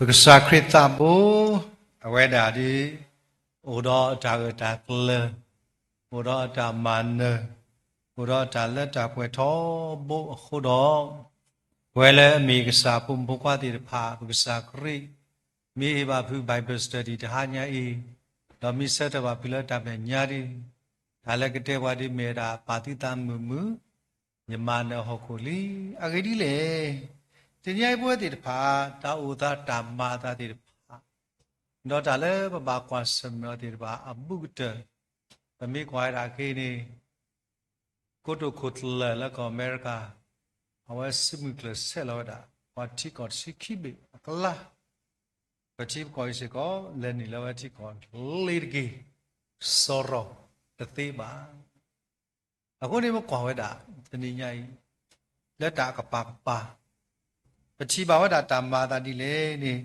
ပကစၢ်ခရံာ်သးဘိ, အဝဲဒၣ်ဒ် အိၣ်ဒီးအတၢ်ဂၢၢ်တၢ်ကျၢၤ, အိၣ်ဒီးအတၢ်မၤနၢၤ, အိၣ်ဒီးအတၢ်လၢတၢ်ပှဲၤထီဘိအဃိဒီး, ပဝဲလၢအမ့ၢ်ကစၢ်ဖိမုၣ်ဖိခွါသ့ၣ်တဖၣ် ပကစၢ်ခရံာ် မ့ၢ်ဟ့ၣ်ဘၣ်ဖုး Bible study တဟါညါအံၤ, ဒီးမ့ၢ်ဆၢထၢၣ်ဘၣ်ဖုးလၢတၢ်မဲာ်ညါဒီး, တၢ်လၢကတဲပှၤဒ်မ့ၢ်ဝဲဒၣ် ပာ်သုသးမုာ်မုာ်, ယမၤနၢၤဟီၣ်ခိၣ်လံ. အဂ့ၢ်ဒ်လဲၣ်, တနံၤအံၤပဝဲသ့ၣ်တဖၣ် တၢ်အိၣ်သးတၢ်မၤအသးသ့ၣ်တဖၣ်, ဒီးတၢ်လၢပဘၣ်ကွၢ်ဆၢၣ်မဲာ်အီၤသ့ၣ်တဖၣ်အဘူးကတၢၢ်, ပမ့ၢ်ကွၢ်ဝဲဒၣ်ခဲအံၤန့ၣ် ကိတိာ်ခိၣ်ကျၢၢ်လၢကီၢ်အမဲရကၤ, အဝဲစုမုၢ်ကျၢၢ်ဆဲးလီၤဝဲဒၣ် ပှၤထံကီၢ်တဆံခံဘ့ၣ်အကျါ, ပထံပကီၢ်အံၤစ့ၢ်ကီး လဲၤနုာ်လၢဝဲထံကီၢ်လ့ၤတက့ၢ်, စီၤရီၤတသ့ဘၣ်. အဃိန့ၣ်ပကွၢ်ဝဲဒၣ် တနံၤညါအံၤ လၢတၢ်အကပၤကပၤ ပထံၣ်ဘၣ်ဝဲဒၣ်တၢ်မၤအသးဒ်လဲၣ်န့ၣ်,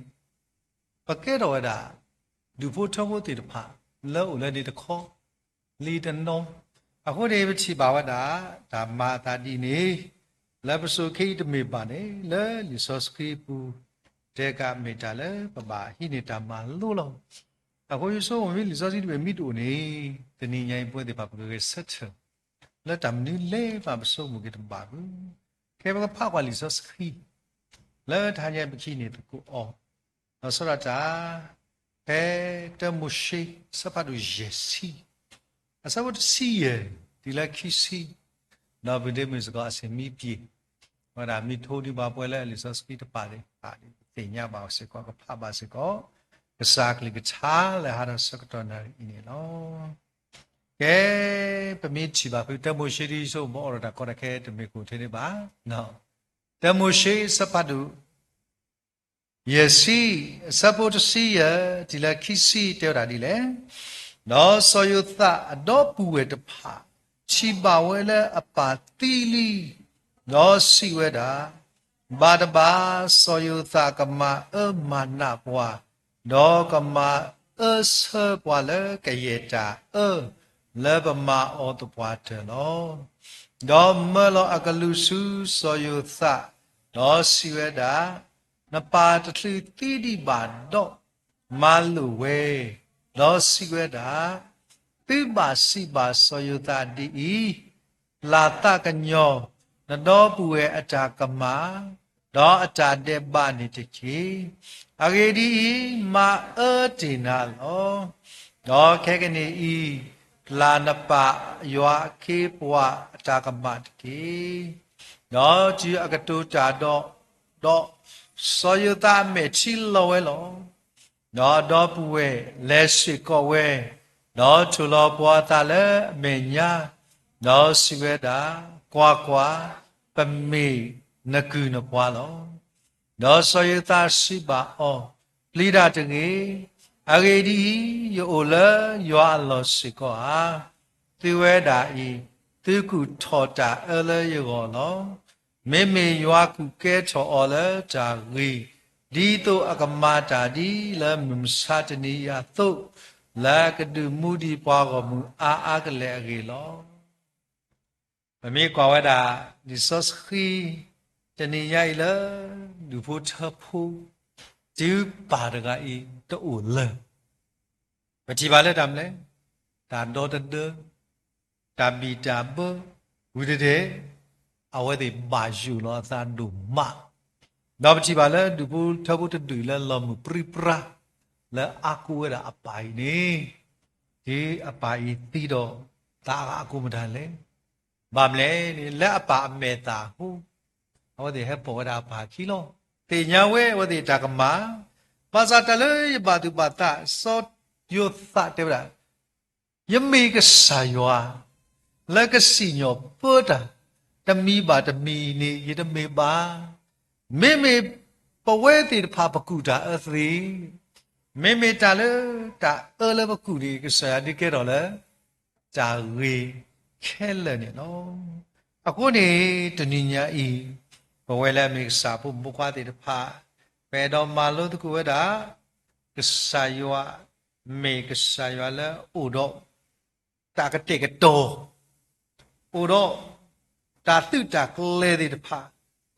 ပကဲထီၣ်ဝဲဒၣ် ဒူၣ်ဖိထၢဖိသ့ၣ်တဖၣ် လၢအိၣ်လၢဒ့တခီ လံာ်တနီၤ, အဃိန့ၣ် ပထံၣ်ဘၣ်ဝဲဒၣ် တၢ်မၤအသးဒ်န့ၣ်, လၢပစိၤခဲအံၤတမ့ၢ်ဘၣ်န့ၣ် လၢလံာ်စီဆှံပူၤ တဲကမ့ၢ်တၢ်လၢပဘၣ်ဟံးန့ၢ်တၢ်မၤလိလီၤ. အဃိယဆိကမိၣ် မ့ၢ်လံာ်စီဆှံတမ့ၢ်မံတအိၣ်န့ၣ်, တနံၤညါအံၤပဝဲသ့ၣ်တဖၣ်ပကဂဲၤဆၢထၢၣ် လၢတၢ်မနုၤလဲၣ်ဘၣ်ပဆိကမိၣ်က့ၤတဘၣ်ဘၣ်. ခဲပကဖးကွၢ်လံာ်စီဆှံ လၢတဟါညါပကဟံးန့ၢ်သကိးအီၤ, ဒီးစီၤဒၣ်တၢ် ဖဲတၢမိၤၡ့ အဆၢဖးဒိၣ်ယဲၢ်ဆံ, အဆၢဖိတဆံယဲၢ် တုၤလၢခံဆံ, ဒီးပဒ့မုၢ်စ့ၢ်ကီးအဆံးမံပှဲၤ, ဝဲဒၣ်မ့ၢ်ထိဒံးဘၣ်ပှဲၤလၢလံာ်စီဆှံတဖၣ်သ့ၣ်တဖၣ် သ့ၣ်ညါဘၣ်စ့ၢ်ကီး ကဖးဘၣ်စ့ၢ်ကီး ကစၢ်အကလုၢ်ကထါလၢဟါဒီးဆၢကတီၢ်နၣ်ရံၣ်အံၤန့ၣ်လီၤ. ကဲ, ပမ့ၢ်ထံၣ်ဘၣ်ဖုတၢမိၤၡ့ဒ်ဆိ ပအိၣ်ဒီးတၢ်ကီတၢ်ခဲတမ့ၢ်ကအိၣ်ထဲန့ၣ်ဘၣ်. တၢမိၤၡ့အဆၢဖးဒိၣ် ယဲၢ်ဆံ, အဆၢဖိတဆံယဲၢ် တုၤလၢခံဆံတဲဝဲဒၣ်ဒ်လဲၣ်. ဒီးစီၤယိၤသးအဒီပုၢ်ဝဲၢ်တဖၣ် ထံၣ်ဘၣ်ဝဲလၢအပၢ်သံလံ, ဒီးစံးဝဲဒၣ်, ဘၣ်တဘၣ် စီၤယိၤသးကမၤအၢမၤနးပှၤ, ဒီးကမၤအၢဆၢပှၤလၢကယဲၢ်တၢ်အၢ လၢပမၤအီၤသပှၢ်တၢၢ်လီၤ. ဒီးမၢလီၤအကလူးဆူစီၤယိၤသး, ဒီးစံးဝဲဒၣ်, နပၢ်တချုးသံဒံးဘၣ်ဒီး မၤလိာ်ဝဲ, ဒီးစံးဝဲဒၣ်, သုဘၣ်စံးဘၣ်စီၤယိၤသးဒ်အံၤ, လၢ်သးကညီၤ နဒီပုၢ်ဝဲၢ်အတၢ်ကမၣ်, ဒီးအတၢ်ဒဲးဘးန့ၣ်တက့ၢ်. အဂ့ၢ်ဒ်အံၤ, မၤအၢတ့ၢ်နၤလီၤ. ဒီးခဲကနံၣ်အံၤ, လၢ်နပၢ်ယွၤအခ့အပှၤအတၢ်ကမၣ်တက့ၢ်. ဒီးတုၤအကတိၤတၢ်ဒီး, ဒီးစီၤယိၤသးအမဲာ်ထံလီၤဝဲလီၤ. ဒီးအဒီပုၢ်ဝဲၢ်လဲၤစ့ၢ်ကီးဝဲ, ဒီးထိၣ်လီၤပှီၤအသးလၢအမဲာ်ညါ, ဒီးစံးဝဲဒၣ်, ကွၢ်ကွၢ်, ပမ့ၢ်နကုၢ်နပှၤလီၤ. ဒီးစီၤယိၤသးစံးဘၣ်အီၤ, ပျံၤတၢ်တဂ့ၤ, အဂ့ၢ်ဒ်အံၤ, ယအိၣ်လၢယွၤအလီၢ်စ့ၢ်ကီးဧါ. သုဝဲဒၣ်အံၤ, သုကူၣ်ထီၣ်တၢ်အၢလၢယဂီၢ်လီၤ. မ့မ့ၢ်ယွၤကူၣ်ကဲထီၣ်အီၤလၢတၢ်ဂ့ၤ, ဒ်သိးအကမၤတၢ်ဒ်လၢမုၢ်မဆါတနံၤအံၤအသိး, လၢအကဒုးမူဒံးပှၤဂီၢ်မုၢ်အါအါကလဲာ်အဂ့ၢ်လီၤ. ပမ့ၢ်ကွၢ်ဝဲဒၣ် လံာ်စီဆှံ တနံၤညါအံၤလၢ ဒူၣ်ဖိထၢဖိ တုၤပၢ်တဂၤအံၤတအိၣ်လၢၤ ပထံၣ်ဘၣ်လၢတၢ်မနုၤလဲၣ်, တၢ်ဒီတဒၢ, တၢ်ဘံၣ်တၢ်ဘၢ, ဝံၤတဒဲး အဝဲသ့ၣ်ဘၣ်ယိၣ်လီၤအသးဒိၣ်မး, ဒီးပထံၣ်ဘၣ်လၢဒူၣ်ဖိထၢဖိတဒူၣ်လၢလီၤမုၢ်ပြံပြါ လၢအါကိးဝဲဒၣ်အပၢ်အံၤန့ၣ်, တုၤအပၢ်အံၤသံဒီး သးအါအါကိးမတၤလဲၣ်. ဘၣ်မနုၤလဲၣ်န့ၣ် လၢအပၢ်အမဲာ်သၣ်အဃိ, အဝဲသ့ၣ်ဟဲပိာ်ဝဲဒၣ်အပၢ်အခံလီၤ. သ့ၣ်ညါဝဲအဝဲသ့ၣ်တၢ်ကမၣ်, ဘၣ်ဆၣ်တၢ်လၢယဘၣ်သူၣ်ဘၣ်သး စီၤယိၤသးတဲဝဲဒၣ်, ယမ့ၢ်ကစၢ်ယွၤ လၢကစံၣ်ညီၣ်ပၢတၢ် တမံၤဘၣ်တမံၤန့ၣ် ယတမ့ၢ်ဘၣ်. မ့မ့ၢ်ပဝဲသ့ၣ်တဖၣ်ပကူၣ်တၢ်အၢသ့, မ့မ့ၢ်တၢ်လၢတၢ်အၢလၢပကူၣ်န့ၣ် ကစၢ်ယွၤဒုးကဲထီၣ်လၢ တၢ်ဂ့ၤခဲလၢာ်န့ၣ်လီၤ. အဃိန့ၣ် တနံၤညါအံၤ ပဝဲလၢအမ့ၢ်ကစၢ်ဖိမုၣ်ဖိခွါသ့ၣ်တဖၣ် ပအဲၣ်ဒိးမၤလိသကိးဝဲဒၣ် ကစၢ်ယွၤ မ့ၢ်ကစၢ်ယွၤလၢအအိၣ်ဒီး တၢ်ကတဲာ်ကတီၤ, အိၣ်ဒီး တၢ်သုးတၢ်ကျဲၤသ့ၣ်တဖၣ်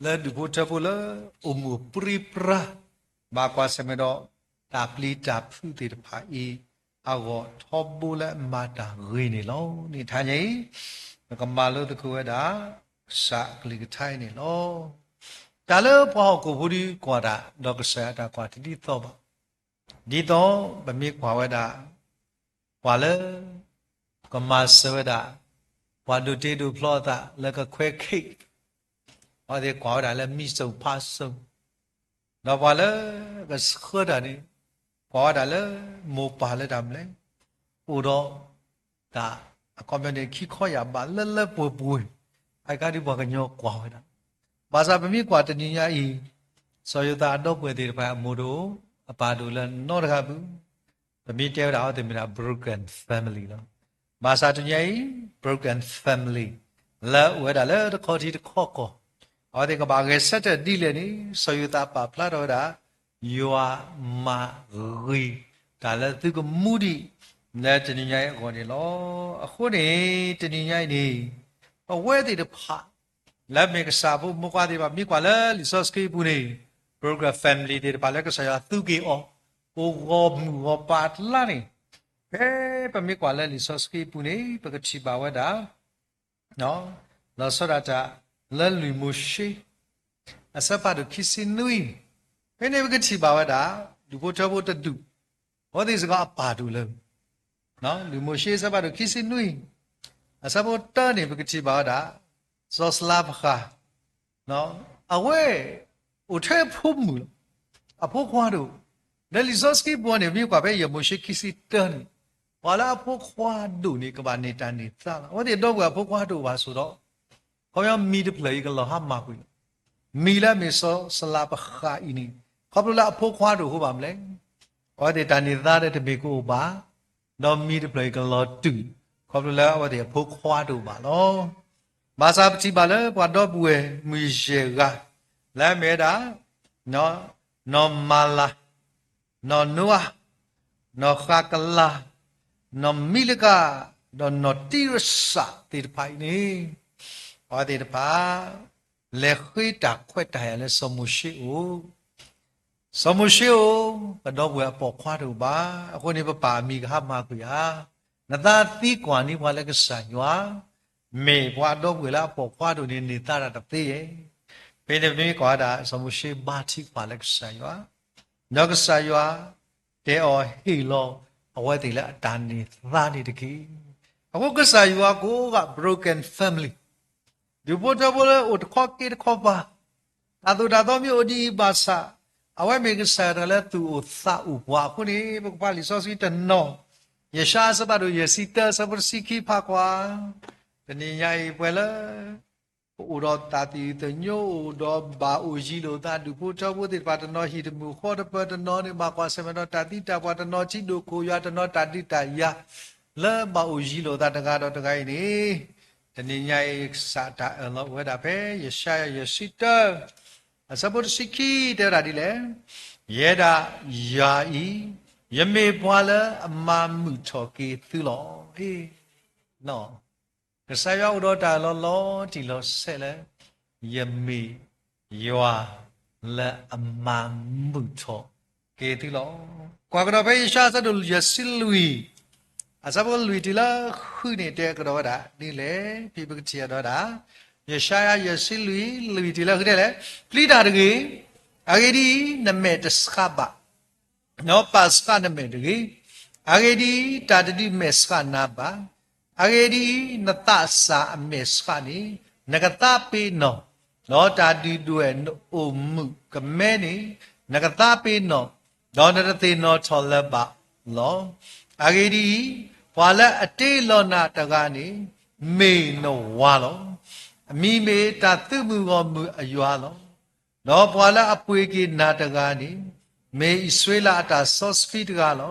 လၢဒူၣ်ဖိထၢဖိလၢအိၣ်မူပြံပြါ ဘၣ်ကွၢ်ဆၢၣ်မဲာ်ဒီး တၢ်ပျံၤတၢ်ဖုးသ့ၣ်တဖၣ်အံၤ အဂီၢ်ထီဘိလၢအမၤတၢ်ဂ့ၤန့ၣ်လီၤ. န့ၣ်တဟါညါအံၤ ပကမၤလိသကိးဝဲဒၣ် ကစၢ်အကလုၢ်ကထါအံၤန့ၣ်လီၤ. တၢ်လၢပှၤဟီၣ်ခိၣ်ဖိဒုးကွၢ်တၢ် ဒီးကစၢ်ယွၤအတၢ်ကွၢ်တဒ်သိးဘၣ်. ဒ်သိးပမ့ၢ်ကွၢ်ဝဲဒၣ် ပှၤလၢ ကမၤစၢၤဝဲဒၣ် ပှၤဒိးတ့ဒိးဖျီအသးလၢကခွဲခ့ၣ်, အဝဲသ့ၣ်ကွၢ်ဝဲဒၣ်လၢမံစိၣ်ဖးစိၣ်, ဒီးပှၤလၢကဆှၢတၢ်န့ၣ် ကွၢ်ဝဲဒၣ်လၢမိၢ်ပၢ်လၢတၢ်မနုၤလဲၣ်, အိၣ်ဒီးတၢ်အခီပညီန့ၣ် ခံခီယၢ်ဘးလၢလၢပှဲၤပှဲၤ, အကါဒုးပှၤကညီကွၢ်ဝဲဒၣ်. ဘၣ်ဆၣ်ပမ့ၢ်ကွၢ်တနံၤညါအံၤ စီၤယိၤသးအဒီပုၢ်ဝဲၢ်သ့ၣ်တဖၣ်အမိၢ်တအိၣ် အပၢ်တအိၣ်လၢနီတဂၤဘၣ်. ပမ့ၢ်တဲဝဲဒၣ်အဝဲသ့ၣ်မ့ၢ်ဒၣ် broken family လီၤ. ဘၣ်ဆၣ်တနံၤညါအံၤ broken family လၢအိၣ်ဝဲဒၣ်လၢတခီထံတခီကီၢ်, အဝဲသ့ၣ်ကဘၣ်ဂဲၤဆၢထၢၣ်ဒ်လဲၣ်န့ၣ် စီၤယိၤသးပာ်ဖျါထီၣ်ဝဲဒၣ် ယွၤမၤဂ့ၤတၢ်လၢသုကမူဒံး လၢတနံၤညါအံၤအဂီၢ်န့ၣ်လီၤ. အဃိန့ၣ် တနံၤညါအံၤန့ၣ် ပဝဲသ့ၣ်တဖၣ် လၢမ့ၢ်ကစၢ်ဖိမိၢ်ပၢ်သ့ၣ်တဖၣ် မ့ၢ်ကွၢ်လၢလံာ်စီဆှံအပူၤန့ၣ် broken family သ့ၣ်တဖၣ်လၢကစၢ်ယွၤသူက့ၤအီၤ အိၣ်ဂီၢ်မုၢ်ဂီၢ်ပၤတလါန့ၣ်, ဖဲပမ့ၢ်ကွၢ်လၢလံာ်စီဆှံအပူၤန့ၣ် ပကထံၣ်ဘၣ်ဝဲဒၣ် လီၤဆီဒၣ်တၢ် လၢလွံၢ်မိၤၡ့ အဆၢဖးဒိၣ်ခံဆံနွံ, ဖဲန့ၣ်ပကထံၣ်ဘၣ်ဝဲဒၣ် ဒူၣ်ဖိထၢဖိတဒူၣ်, အဝဲသ့ၣ်စ့ၢ်ကီးအပၢ်တအိၣ်လၢၤ လွံၢ်မိၤၡ့အဆၢဖးဒိၣ်ခံဆံနွံ, အဆၢဖိတၢန့ၣ် ပကထံၣ်ဘၣ်ဝဲဒၣ် စီၤစလၤပဃၢ် အဝဲ အိၣ်ထဲအဖိမုၣ်လီၤ. အဖိခွါတအိၣ်, လၢလံာ်စီဆှံပူၤန့ၣ် မ့ၢ်ကွၢ်ဖဲယဲၢ်မိၤၡ့ခံဆံတၢန့ၣ် ပှၤလၢအဖိခွါဒိၣ်န့ၣ် ကဘၣ်န့ၢ်တၢ်န့ၢ်သါလီၤ. အဝဲသ့ၣ်ဒီပုၢ်ဝဲၢ်အဖိခွါတအိၣ်ဘၣ်ဆိးဒီး ခီပညီမံၤတဖျၢၣ်အံၤကလီၤဟါမၢ်ကွံာ်လီၤ. မံၤလၢအမ့ၢ်စီၤစလၤပဃၢ်အံၤန့ၣ် ခီဖျိလၢအဖိခွါတအိၣ်အဃိဘၣ်မနုၤလဲၣ်, အဝဲသ့ၣ်တၢ်န့ၢ်သါဒီးတမ့ၢ်ကအိၣ်ဘၣ်, ဒီးမံၤတဖျၢၣ်အံၤကလီၤတုာ်, ခီဖျိလၢအဝဲသ့ၣ်အဖိခွါတအိၣ်ဘၣ်လီၤ. ဘၣ်ဆၣ်ပထံၣ်ဘၣ်လၢပှၤဒီပုၢ်ဝဲၢ်မုၣ်ယဲၢ်ဂၤ လၢအမ့ၢ်ဝဲဒၣ် နီၢ်မၤလၤ, နီၢ်နိအၤ, နီၢ်ဃးကလၤ, နီၢ်မံလကၤ, ဒီးနီၢ်တံရစၤသ့ၣ်တဖၣ်အံၤန့ၣ် အဝဲသ့ၣ်တဖၣ် လဲၤဃ့တၢ်ခွဲးတၢ်ယာ်လၢစီၤမိၤၡ့အအိၣ်, စီၤမိၤၡ့အအိၣ် ပဒီပုၢ်ဝဲၢ်အပိာ်ခွါတအိၣ်ဘၣ်. အဃိန့ၣ် ပပၢ်အမံၤကဟါမၢ်ကွံာ်ဧါ. နသးသံကွၢ်န့ၢ်ပှၤလၢကစၢ်ယွၤ မ့ၢ်ပှၤဒီပုၢ်ဝဲၢ်လၢအပိာ်ခွါတအိၣ်န့ၣ် န့ၢ်သါတၢ်တသ့ဧါ. ဖဲန့ၣ်ပမ့ၢ်ကွၢ်ဝဲဒၣ် စီၤမိၤၡ့ဘါထုကဖၣ်လၢကစၢ်ယွၤ, ဒီးကစၢ်ယွၤ တဲအီၤဟ့ၣ်လီၤအဝဲသ့ၣ်လၢအတၢ်န့ၢ်သါန့ၣ်တက့ၢ်. အဃိကစၢ်ယွၤကိးဂၤ broken family ဒူၣ်ဖိထၢဖိလၢအိၣ်တခီက့တခီပၤ, တၢ်သိၣ်တၢ်သီမ့ၢ်အိၣ်ဒ်အံၤဘၣ်ဆၣ်, အဝဲမ့ၢ်ကစၢ်ယွၤတဂၤလၢသူၣ်အိၣ်သးအိၣ်ပှၤအဃိန့ၣ် ပကဖးလံာ်စီဆှံတနီၤ, ယၡါယၤအဆၢဖးဒိၣ်ယဲၢ်ဆံတၢ အဆၢဖိတဆံခံဖးကွၢ်, တနံၤညါအံၤပှၤလၢ ပအိၣ်ဒီးတၢ်သယုၢ်သညိ အိၣ်ဒီးဘၣ်အိၣ်ယံၤလိာ်သး ဒူၣ်ဖိထၢဖိသ့ၣ်တဖၣ် တနီၤဟံၣ်တမုာ်ဃီတပၢၤ တနီၤန့ၣ် ဘၣ်ကွၢ်ဆၢၣ်မဲာ်ဒီးတၢ်သံတၢ်ပှၢ် တနီၤထံဒိၣ်ခိၣ်ယွၤ တနီၤတၢ်ဒုးတၢ်ယၤ လၢဘၣ်အိၣ်ယံၤလိာ်သးတဂၤဒီးတဂၤအံၤန့ၣ်, တနံၤညါအံၤ ကစၢ်တၢ်အၢၣ်လီၤအိၣ်ဝဲဒၣ်ဖဲ ယၡါယၤယဲၢ်ဆံတၢ အဆၢဖိတဆံခံ တဲဝဲဒၣ်ဒ်လဲၣ်, ယဲဒၣ်ယၤအံၤ ယမ့ၢ်ပှၤလၢအမၤမုာ်ထီၣ်က့ၤသုလီၤ. ကစၢ်ယွၤအိၣ်ဒီးတၢ်အၢၣ်လီၤလီၤတံၢ်လီၤဆဲးလၢ ယမ့ၢ်ယွၤလၢအမၤမုာ်ထီၣ်က့ၤသုလီၤ. ကွၢ်ကဒီးဖဲယၡါယၤအဆၢဒိၣ်ယဲၢ်ဆံလွံၢ် အဆၢဖိလွံၢ်တုၤလၢဃုန့ၣ် တဲကဒီးဝဲဒၣ်ဒ်လဲၣ်, ဖဲပကထံၣ်အီၤဒီးဝဲဒၣ်, ယၡါယၤယဲၢ်ဆံလွံၢ် လွံၢ်တုၤလၢဃုတဲလဲၣ်, ပျံၤတၢ်တဂ့ၤ, အဂ့ၢ်ဒ်အံၤ, နမဲာ်တဆှးဘၣ် နပာ်ဆှးနမဲာ်တဂ့ၤ. အဂ့ၢ်ဒ်အံၤ, တၢ်တဒုးမဲာ်ဆှးနၤဘၣ်. အဂ့ၢ်ဒ်အံၤ, နသးစၢ်အမဲာ်ဆှးန့ၣ် နကသးပ့ၤနီၣ်, ဒီးတၢ်ဒုၣ်ဒွဲၣ်နအိၣ်မုာ်ကမဲန့ၣ် နကသးပ့ၤနီၣ်, ဒီးနတသ့ၣ်နီၣ်ထီၣ်လၢၤဘၣ်လီၤ. အဂ့ၢ်ဒ်အံၤ, ပှၤလၢအတ့လီၤနၤတဂၤန့ၣ် မ့ၢ်နဝၤလီၤ. အမံၤမ့ၢ်တၢ်သုးမုၢ်ဂီၢ်မုၢ်အယွၤလီၤ. ဒီးပှၤလၢအပှ့ၤက့ၤနၤတဂၤန့ၣ် မ့ၢ်အံၣ်စရ့လးအတၢ်စီဆှံတဂၤလီ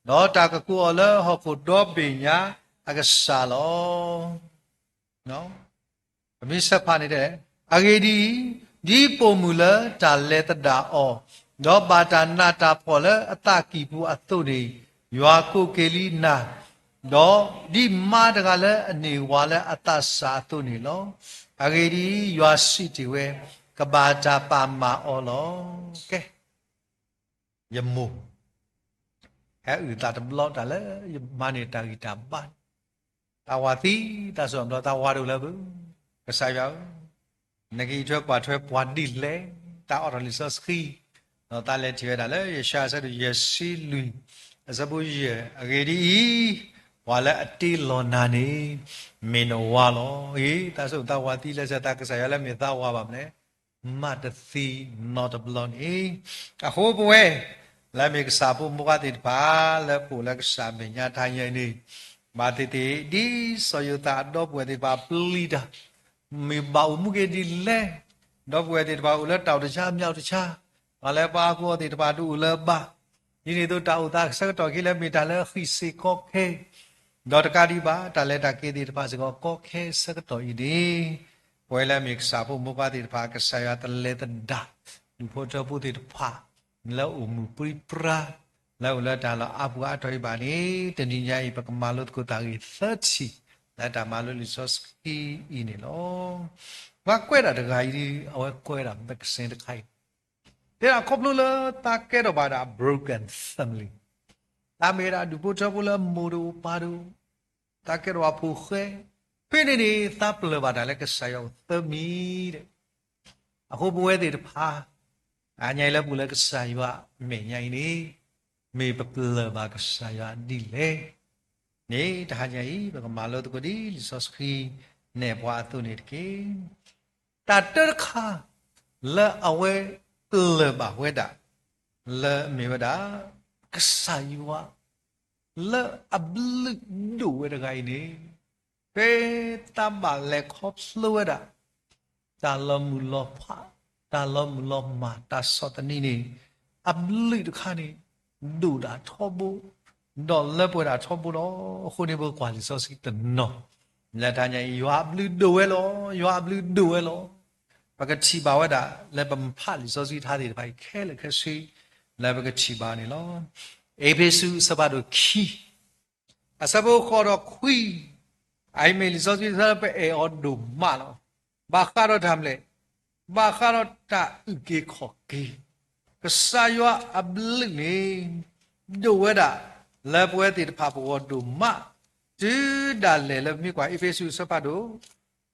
ၤ. ဒီးတၢ်ကကိးအီၤလၢဟီၣ်ခိၣ်ဒီဘ့ၣ်ညါအကစၢ်လီၤ. ပမ့ၢ်ဆၢဖးန့ၣ်တဲ, အဂ့ၢ်ဒ်အံၤ, ဒ်ပိာ်မုၣ်လၢတၢ်လဲၤသဒၣ်အီၤ, ဒီးဘၣ်တၢ်နးတၢ်ဖှီၣ်လၢအသးကံၢ်ပူၤအသိးန့ၣ်, ယွၤကိးက့ၤလံနၤ, ဒီးဒ်မါတဂၤလၢအန့ၢ်ဝၤလၢအသးစၢ်အသိးန့ၣ်လီၤ. အဂ့ၢ်ဒ်အံၤ, ယွၤစံးတ့ၢ်ဝဲ, ကဘၣ်တၢ်ပာ်မၤအီၤလီၤ. ကဲ ယမိၢ် ဟဲအုၣ်သးတဘျီ တၢ်လၢယမၤန့ၢ်တၢ်ဂံၢ်တၢ်ဘါန့ၣ်, သးဝးသံ, သးစူၤအဘျီ သးဝးတအိၣ်လၢၤဘၣ်. ကစၢ်ယွၤဧၢ, နကအံးထွဲကွၢ်ထွဲပှၤဒ်လဲၣ်. သးအိးထီၣ်လံာ်စီဆှံ, ဒီးသးလဲၤထံၣ်ဝဲဒၣ်လၢယၡါယၤ အဆၢဒိၣ်ယဲၢ်ဆံလွံၢ်, အဆၢဖိယဲၢ်, အဂ့ၢ်ဒ်အံၤ, ပှၤလၢအတ့လီၤနၤန့ၣ် မ့ၢ်နဝၤလီၤ. အ့, သးစူၤသးဝးသံလၢ ကစၢ်ယွၤလၢမ့ၢ်သးဝၤဘၣ်မနုၤလဲၣ်. မၤတသ့နီတဘျီန့ၣ်. အဃိပဝဲ လၢမ့ၢ်ကစၢ်ဖိမုၣ်ဖိသ့ၣ်တဖၣ် လၢပအိၣ်လၢကစၢ်အမဲာ်ညါတဟါညါအံၤန့ၣ်, ဘၣ်သ့ၣ်သ့ၣ် ဒ်စီၤယိၤသးအဒီပုၢ်ဝဲၢ်သ့ၣ်တဖၣ်ပျံၤတၢ်, မ့ၢ်ဘၣ်အိၣ်မူက့ၤဒ်လဲၣ်. ဒီပုၢ်ဝဲၢ်သ့ၣ်တဖၣ်အိၣ်လၢတၢ်အိၣ်တဆါ မၠးအိၣ်တဆါ, ပှၤလၢပှၤဟးဂီၤသ့ၣ်တဖၣ်တအိၣ်လၢၤဘၣ်. ဒ်န့ၣ်အသိး တၢ်အိၣ်သးဆၢကတီၢ်ခဲအံၤလၢမ့ၢ်တၢ်လၢအဃံးစ့ၢ်ကီခဲ, ဒီးတကးဒံးဘၣ် တၢ်လဲၤတၢ်က့ၤသ့ၣ်တဖၣ်စ့ၢ်ကီး ကီခဲဆၢကတီၢ်အံၤန့ၣ်, ပဝဲလၢမ့ၢ်ကစၢ်ဖိမုၣ်ဖိသ့ၣ်တဖၣ် ကစၢ်ယွၤတလဲၤသဒၣ် ဒူၣ်ဖိထၢဖိသ့ၣ်တဖၣ် လၢအိၣ်မုာ်ပြံပြါ, လၢအိၣ်လၢတၢ်လီၢ်အါပူၤအါထီၣ်အံၤဘၣ်န့ၣ်, တနံၤညါအံၤ ပကမၤလိသကိးတၢ်ဂ့ၢ်သၢထံၣ် လၢတၢ်မၤလိလံာ်စီဆှံအံၤန့ၣ်လီၤ. ပှၤကွဲးဒၣ်တဂၤအံၤ အဝဲကွဲးဒၣ် magazine တခါအံၤ, တဲဒၣ်ခီဖျိလၢသးကဲထီၣ်ဘၣ်ဒၣ် broken family, သးမ့ၢ်ဒၣ်ဒူၣ်ဖိထၢဖိလၢမိၢ်တအိၣ်ပၢ်တအိၣ်, သးကဲထီၣ်ဘၣ်ဖိၣ်ဃဲ, ဖဲန့ၣ်န့ၣ် သးပလၢၢ်ဘၣ်တၢ်လၢကစၢ်ယွၤအိၣ်သၢမံၤဒီး, အဃိပဝဲသ့ၣ်တဖၣ် အါညါအံၤလၢပအိၣ်လၢကစၢ်ယွၤအမဲာ်ညါအံၤန့ၣ်, မ့ၢ်ပပလၢၢ်ဘၣ်ကစၢ်ယွၤဒ်လဲၣ်န့ၣ် တဟါညါအံၤ ပကမၤလိသကိးဒ်လံာ်စီဆှံနဲၣ်ပှၤအသိးန့ၣ်တက့ၢ်. တၢ်တၢတခါ လၢအဝဲပလၢၢ်ဘၣ်ဝဲဒၣ် လၢအမ့ၢ်ဝဲဒၣ် ကစၢ်ယွၤ လၢအဘျုးဒိၣ်ဝဲတဂၤအံၤန့ၣ်, ဖဲသးဘၣ်လဲၤခီဖျိဝဲဒၣ် တၢ်လီၤမုၢ်လီၤဖး, တၢ်လီၤမုၢ်လီၤမၢ်, တၢ်ဆီၣ်သနံးန့ၣ်, အဘျုးတခါန့ၣ် ဒိၣ်ဒၣ်ထီဘိ, ဒီးလၢပှဲၤဒၣ်ထီဘိလီၤ. အဃိန့ၣ် ပကကွၢ်လံာ်စီဆှံတနီၤ လၢတဟါညါအံၤ ယွၤအဘျုးဒိၣ်ဝဲလီၤ, ယွၤအဘျုးဒိၣ်ဝဲလီၤ. ပကထံၣ်ဘၣ်ဝဲဒၣ် လၢပမၤဖးလံာ်စီဆှံတခါသ့ၣ်တဖၣ်အံၤ ခဲလၢာ်ခဲဆ့ လၢပကထံၣ်ဘၣ်န့ၣ်လီၤ. အ့းဖ့းစူး အဆၢဖးဒိၣ်ခံ အဆၢဖိဃိးဒီးခွံ, အအံၤမ့ၢ်လံာ်စီဆှံတခါလၢပအဲၣ်အီၤဒိၣ်မးလီၤ. ဘၣ်ဃးဒီးတၢ်မနုၤလဲၣ်, ဘၣ်ဃးဒီးတၢ်အုၣ်က့ၤခီၣ်က့ၤ, ကစၢ်ယွၤအဘျုးန့ၣ် ဒိၣ်ဝဲဒၣ် လၢပဝဲသ့ၣ်တဖၣ်ပဂီၢ်ဒိၣ်မး, တုၤဒၣ်လဲာ်လၢပမ့ၢ်ကွၢ် အ့းဖ့းစူး အဆၢဖးဒိၣ်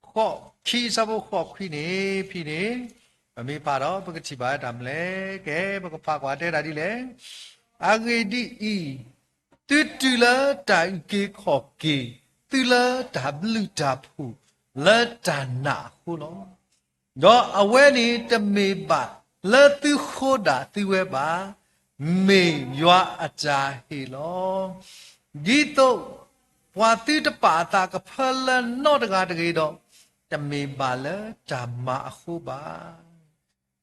ဃိး ခံ အဆၢဖိဃိးခွံန့ၣ် ဖဲန့ၣ် ပမ့ၢ်ဖးဒီး ပကထံၣ်ဘၣ်ဝဲတၢ်မနုၤလဲၣ်. ကဲ ပကဖးကွၢ်တဲဒၣ်ဒ်လဲၣ်. အဂ့ၢ်ဒ်အံၤ, သုတုၤလၢတၢ်အုၣ်က့ၤခီၣ်က့ၤ, သုလၢတၢ်ဘျုးတၢ်ဖှိၣ် လၢတၢ်နာ်အဃိလီၤ. ဒီးအဝဲန့ၣ်တမ့ၢ်ဘၣ်လၢသုဃိဒၣ်သုဝဲဘၣ်, မ့ၢ်ယွၤအတၢ်ဟ့ၣ်လီၤ. ဒ်သိးပှၤသုတပာ်အသးကဖၢလၢနီတဂၤတဂ့ၤဒီး, တမ့ၢ်ဘၣ်လၢတၢ်မၤအဃိဘၣ်.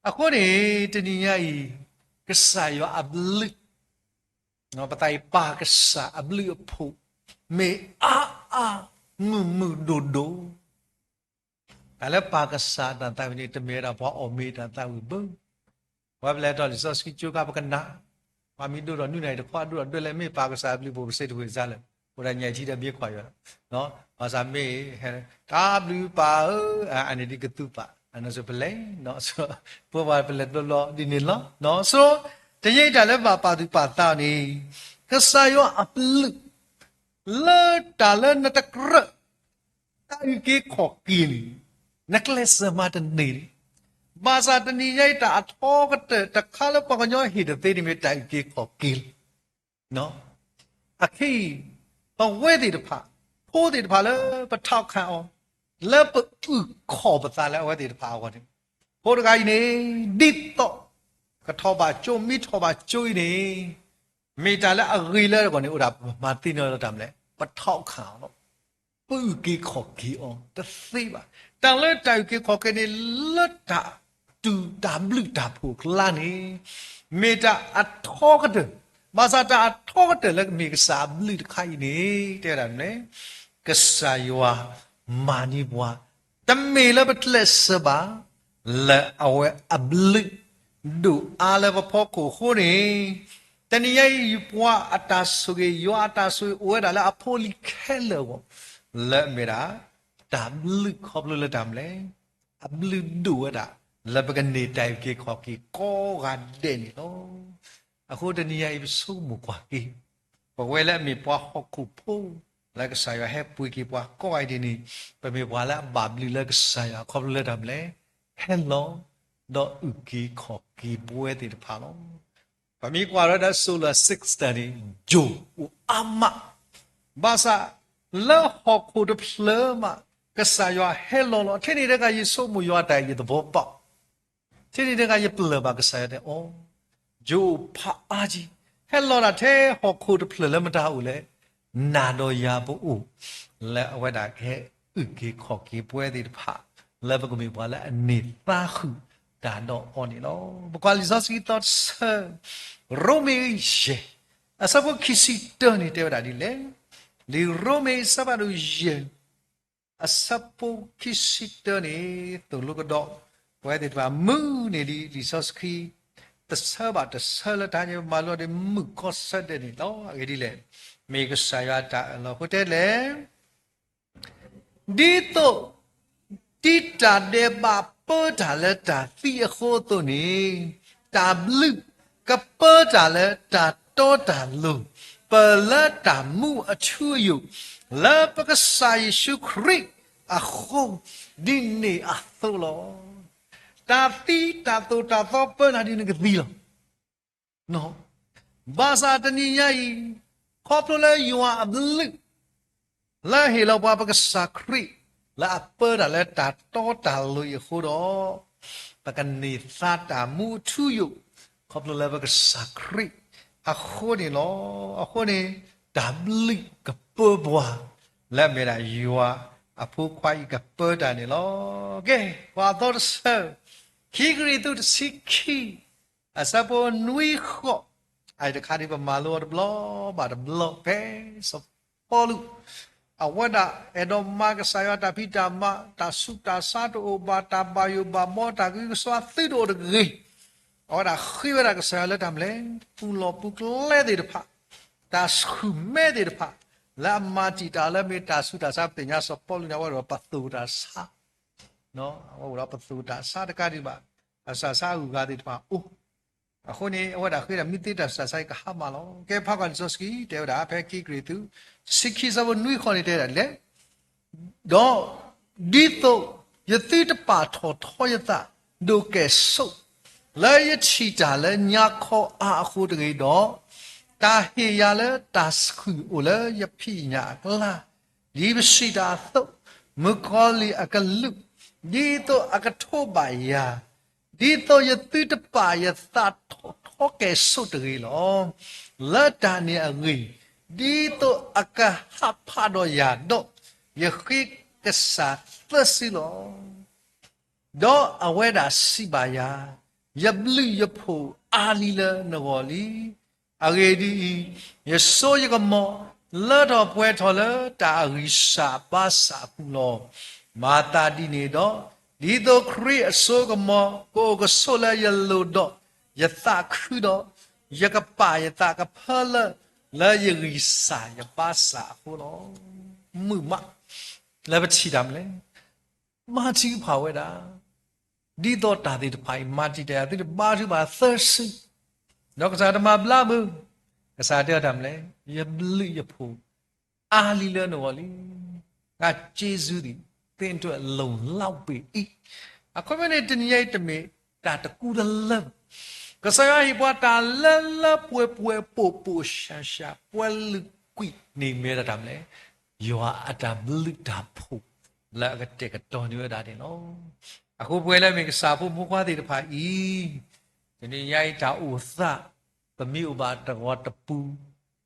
အဃိန့ၣ် တနံၤညါအံၤ ကစၢ်ယွၤအဘျုး, ပသးအံၤပၢ်ကစၢ်အဘျုးအဖှိၣ် မ့ၢ်အါအါမုၢ်မုၢ်ဒိၣ်ဒိၣ် တၢ်လၢပၢ်ကစၢ်အတၢ်သးဝံၣ်န့ၣ် တမ့ၢ်ဝဲဒၣ်ပှၤအီၣ်မ့ၤတၢ်သးဝံၣ်ဘၣ်. ပှၤပလဲၤထီၣ်လံာ်စီဆှံကၠိခါပကနၣ်, ပှၤမ့ၢ်ဒိၣ်ထီၣ်နွံနၣ်ရံၣ်တခီ အဒိၣ်ထီၣ်ဒွဲၣ်လဲၣ် မ့ၢ်ပၢ်ကစၢ်အဘျုးအဖှိၣ် ပစံးတဝံၣ်စါလၢာ်, အိၣ်ဒၣ်ညၣ်အံၤထံဒီးဘ့ခွါယွၤလီၤ. ဘၣ်ဆၣ်မ့ၢ် တၢ်ဘျုးပၢ်ဧၢ, အန့ၣ်ဒ်ကသူပာ်, အနီၢ်ဆိပလဲၤ, ပဝဲပလဲၤတဘျီဘျီဒ်န့ၣ်လီၤ. ဆိ တယံာ်တၢ်လၢဘၣ်ပာ်သူၣ်ပာ်သးအီၤန့ၣ်, ကစၢ်ယွၤအဘျုး လၢတၢ်လၢနတကြၢး တၢ်အုၣ်က့ၤခီၣ်က့ၤန့ၣ် နကျဲးစၢးမၤတန့ၢ်ဒံး. ဘၣ်ဆၣ်တနံၤညါအံၤ တၢ်အထီကတၢၢ်တခါလၢပှၤကညီဟ့ၣ်တသ့န့ၣ်မ့ၢ်တၢ်အုၣ်က့ၤခီၣ်က့ၤလီၤ. အခဲအံၤ ပဝဲသ့ၣ်တဖၣ်, ဖိသ့ၣ်တဖၣ်လၢပထီၣ်ခၣ်အီၤ, လၢပအုၣ်ခီၣ်ပသးလၢအဝဲသ့ၣ်တဖၣ်အဂီၢ်န့ၣ်, ဖိတဂၤအံၤန့ၣ် ဒ်သိး ကထီၣ်ဘၣ်ကၠိ မ့ၢ်ထီၣ်ဘၣ်ကၠိအံၤန့ၣ် မ့ၢ်တၢ်လၢအဂ့ၤလၢအဂီၢ်န့ၣ် အိၣ်ဒၣ်ပမၤသ့န့ၢ်လၢတၢ်မနုၤလဲၣ်, ပထီၣ်ခၣ်အီၤလီၤ. ပအုၣ်က့ၤခီၣ်က့ၤအီၤတသ့ဘၣ်. တၢ်လၢတၢ်အုၣ်က့ၤခီၣ်က့ၤန့ၣ် လၢတၢ်တူၢ်တၢ်ဘျုးတၢ်ဖှိၣ်အကျါန့ၣ် မ့ၢ်တၢ်အထီကတၢၢ်, ဘၣ်ဆၣ်တၢ်အထီကတၢၢ်လၢကမ့ၢ်ကစၢ်အဘျုးတခါအံၤန့ၣ် တဲဝဲဒၣ်မနုၤလဲၣ်, ကစၢ်ယွၤမၤန့ၢ်ပှၤ တမ့ၢ်လၢပကျဲးစၢးဘၣ်, လၢအဝဲအဘျုးဒိၣ်အါလၢပဖီခိၣ်အဃိန့ၣ်, တနံၤညါအံၤ ပှၤအတၢ်ဆိၣ်ဂ့ၤ ယွၤအတၢ်ဆိၣ်ဂ့ၤအိၣ်ဝဲဒၣ်လၢအဖိလံၤခဲလၢာ်အဂီၢ်, လၢအမ့ၢ်ဒၣ် တၢ်ဘျုးခီဖျိလၢတၢ်မနုၤလဲၣ်, အဘျုးဒိၣ်ဝဲဒၣ် လၢပကန့ၢ်တၢ်အုၣ်က့ၤခီၣ်က့ၤကိးဂၤဒဲးန့ၣ်လီၤ. အဃိတနံၤညါအံၤ ပဆိကမိၣ်ကွၢ်က့ၤ ပဝဲလၢအမ့ၢ်ပှၤဟီၣ်ခိၣ်ဖိ လၢကစၢ်ယွၤဟဲပှ့ၤက့ၤပှၤကိးဂၤဒဲးန့ၣ်, ပမ့ၢ်ပှၤလၢအဘၣ်ဘျုးလၢကစၢ်ယွၤ ခီဖျိလၢတၢ်မနုၤလဲၣ်, ဟဲလီၤ ဒီးအုၣ်က့ၤခီၣ်က့ၤပဝဲသ့ၣ်တဖၣ်လီၤ. ပမ့ၢ်ကွၢ်ဒီး Solar System န့ၣ် ယိာ်အိၣ်အါမး, ဘၣ်ဆၣ် လၢဟီၣ်ခိၣ်တဖျၢၣ်မး ကစၢ်ယွၤဟဲလီၤလီၤ. ထဲန့ၣ်တဂၤ ယဆိကမိၣ်ယွၤတၢ် ယသဘီပၣ်, ထဲန့ၣ်တဂၤ ယပလၢၢ်ဘၣ်ကစၢ်ယွၤတဲအီၤ, ယိာ်ဖးအါက့ၤ, ဟဲလီၤတၢ်ထဲဟီၣ်ခိၣ်တဖျၢၣ်လၢမတၤအိၣ်လဲၣ်, နၤဒီးယၤပအိၣ်, လၢအဝဲဒၣ်ကဟဲအုၣ်က့ၤခီၣ်က့ၤပဝဲသ့ၣ်တဖၣ် လၢပကမ့ၢ်ပှၤလၢအန့ၢ်သါဃုာ်တၢ်ဒီးအီၤန့ၣ်လီၤ. ပကွၢ်လံာ်စီဆှံသီတဆၢ, ရိမ့ၤယဲၢ် အဆၢဖိခံဆံတၢန့ၣ်တဲဝဲဒၣ်ဒ်လဲၣ်. လံာ်ရိမ့ၤအဆၢဖးဒိၣ်ယဲၢ် အဆၢဖိခံဆံတၢန့ၣ် သိၣ်လိကဒီး ပဝဲသ့ၣ်တဖၣ်မုာ်န့ၢ်ဒံးလံာ်စီဆှံ တဆၢဘၣ်တဆၢလၢတဟါညါ ပမၤလိဒီးမုာ်ကီၢ်ဆၢဒဲးန့ၣ်လီၤ. အဂ့ၢ်ဒ်လဲၣ်, မ့ၢ်ကစၢ်ယွၤတၢ်အၢၣ်လီၤအဃိတဲလဲၣ် ဒ်သိး ဒ်တၢ်ဒဲးဘးပၢတၢ်လၢတၢ်သံအဃိအသိးန့ၣ်, တၢ်ဘျုးကပၢတၢ်လၢတၢ်တီတၢ်လိၤ, ပၢၢ်လၢတၢ်မူအထူအယိာ်, လၢပကစၢ်ယ့ၣ်ၡူးခရံာ်အဃိ, ဒ်န့ၣ်အသိးလီၤ. တၢ်သံတၢ်သိၣ်တၢ်သီပၢနၤဒ်နကသံလီၤ. ဘၣ်ဆၣ်တနံၤညါအံၤ, ခီဖျိလၢယွၤအဘျုး လၢဟ့ၣ်လီၤပှၤပကစၢ်ခရံာ် လၢအပၢတၢ်လၢတၢ်တီတၢ်လိၤအံၤအဃိဒီး, ပကန့ၢ်သါတၢ်မူအထူအယိာ် ခီဖျိလၢပကစၢ်ခရံာ်အဃိန့ၣ်လီၤ. အဃိန့ၣ် တၢ်ဘျုးကပၢပှၤ လၢအမ့ၢ်ဒၣ်ယွၤအဖိခွါအံၤကပၢတၢ်န့ၣ်လီၤ. ကဲ, ပှၤသီတဆၢ, ခံကရံၣ်သူးတဆံခံ အဆၢဖိနွံဃိး, အအံၤတခါန့ၣ် ပမၤလိအီၤတဘျီဘၣ်တဘျီ ဖဲစီၤပီလူး အဝဲဒၣ်အဲၣ်ဒိးမၤကစၢ်ယွၤတၢ်ဖံးတၢ်မၤ, တၢ်ဆူးတၢ်ဆါတအိၣ်ဘၣ်, တၢ်ဘၣ်ယိၣ်ဘၣ်ဘီ, တၢ်ဂုၤကစှၤသုတအိၣ်တဂ့ၤ, အဝဲဒၣ်ဃ့ဝဲဒၣ်ကစၢ်ယွၤလၢတၢ်မနုၤလဲၣ်, ပူၤလီၢ်ပူၤကျဲသ့ၣ်တဖၣ်, တၢ်ဆူၣ်မဲသ့ၣ်တဖၣ်, လၢအမၤတံာ်တာ်လၢမ့ၢ်တၢ်ဆူးတၢ်ဆါ ပသ့ၣ်ညါစီၤပီလူးန့ၣ် အဝဲဒၣ်ပသူၣ်တၢ်ဆါ အဝဲအိၣ်ဒီးပသူၣ်တၢ်ဆါတကးဒံးဘၣ်, တၢ်ဆူးတၢ်ဆါအဂုၤအဂၤသ့ၣ်တဖၣ်အိၣ်, အဃိန့ၣ် အဝဲဒၣ်ဃ့ဒၣ်မ့ၢ်သ့တၢ်ဆူးတၢ်ဆါအံၤကဟါမၢ်လီၤ. ကဲဖးကွၢ်လံာ်စီဆှံတဲဝဲဒၣ် ဖဲခံကရံၣ်သူး ဆံခံဆၢဖိနွံဃိးန့ၣ်တဲဝဲဒၣ်လဲၣ်, ဒီး ဒ်သိးယသုတပာ်ထီၣ်ထီယသးဒိၣ်ကဲၣ်ဆိး, လၢယထံၣ်တၢ်လၢညါခီအါအဃိတဂ့ၤဒီး, တၢ်ဟ့ၣ်ယၤလၢတၢ်ဆှုၣ်အိၣ်လၢယဖံးညၣ်အကျါ, ဒ်ပစံးတၢ်အသိး, မုၣ်ကီၤလံၢ်အကလူး, ဒ်သိးအကထိးဘၣ်ယၤ, ဒ်သိးယသုတပာ်ယသးထီၣ်ထီကဲၣ်ဆိးတဂ့ၤလီၤ. လၢတၢ်န့ၣ်အဂ့ၢ်, ဒ်သိးအကဟးဖးဒီးယၤဒီး, ယဃ့ကစၢ်သၢစုလီၤ. ဒီးအဝဲဒၣ်စံးဘၣ်ယၤ, ယဘျုးယဖှိၣ်အါလံလၢနဂီၢ်လံ. အဂ့ၢ်ဒ်အံၤ, ယစိယကမီၤ လၢထီၣ်ပှဲၤထီၣ်လၢတၢ်အဂံၢ်စၢ်ဘါစၢ်အပူၤလီၤ. မၤသးဒ်န့ၣ်ဒီး, ဒ်သိးခရံာ်အစိကမီၤ ကအိၣ်ကဆိးလၢယလိၤဒီး, ယသးခုဒီး, ယကပာ်ယသးကဖၢလၢ လၢယဂံၢ်စၢ်ယဘါစၢ်အဃိလီၤ. မုာ်မး လၢပထံၣ်တၢ်မနုၤလဲၣ်, မၤတံာ်ဖးဝဲဒၣ်, ဒ်သိးတၢ်သ့ၣ်တဖၣ်အံၤ မၤတံာ်တာ်ယၤ သုတဘါထုကဖၣ်သၢစု, ဒီးကစၢ်တမၤဘျါဘၣ်, ကစၢ်တဲတၢ်မနုၤလဲၣ်, ယဘျုးယဖှိၣ် အါလံလၢနဂီၢ်လံ. ငါကျေးဇူးသည် သင့်အတွက် လုံလောက်ပေ၏. အခီပညီန့ၣ် တနံၤညါအံၤတမ့ၢ်တၢ်တကူတလၢဘၣ်. ကစၢ်ယွၤဟ့ၣ်ပှၤတၢ်လၢလၢပှဲၤပှဲၤ ပိာ်ပိာ်ရှၢၣ်ရှၢၣ် ပှဲၤလုာ်ကွံာ်န့ၣ်မ့ၢ်ဒၣ်တၢ်မနုၤလဲၣ်, ယွၤအတၢ်ဘျုးတၢ်ဖှိၣ် လၢအကတဲာ်ကတီၤန့ၢ်ဝဲဒၣ်န့ၣ်လီၤ. အဃိပဝဲလၢမ့ၢ်ကစၢ်ဖိမုၣ်ဖိခွါသ့ၣ်တဖၣ်အံၤ, တနံၤညါအံၤတၢ်အိၣ်သး ပမ့ၢ်အိၣ်ဘၣ်တဂီၤတပူ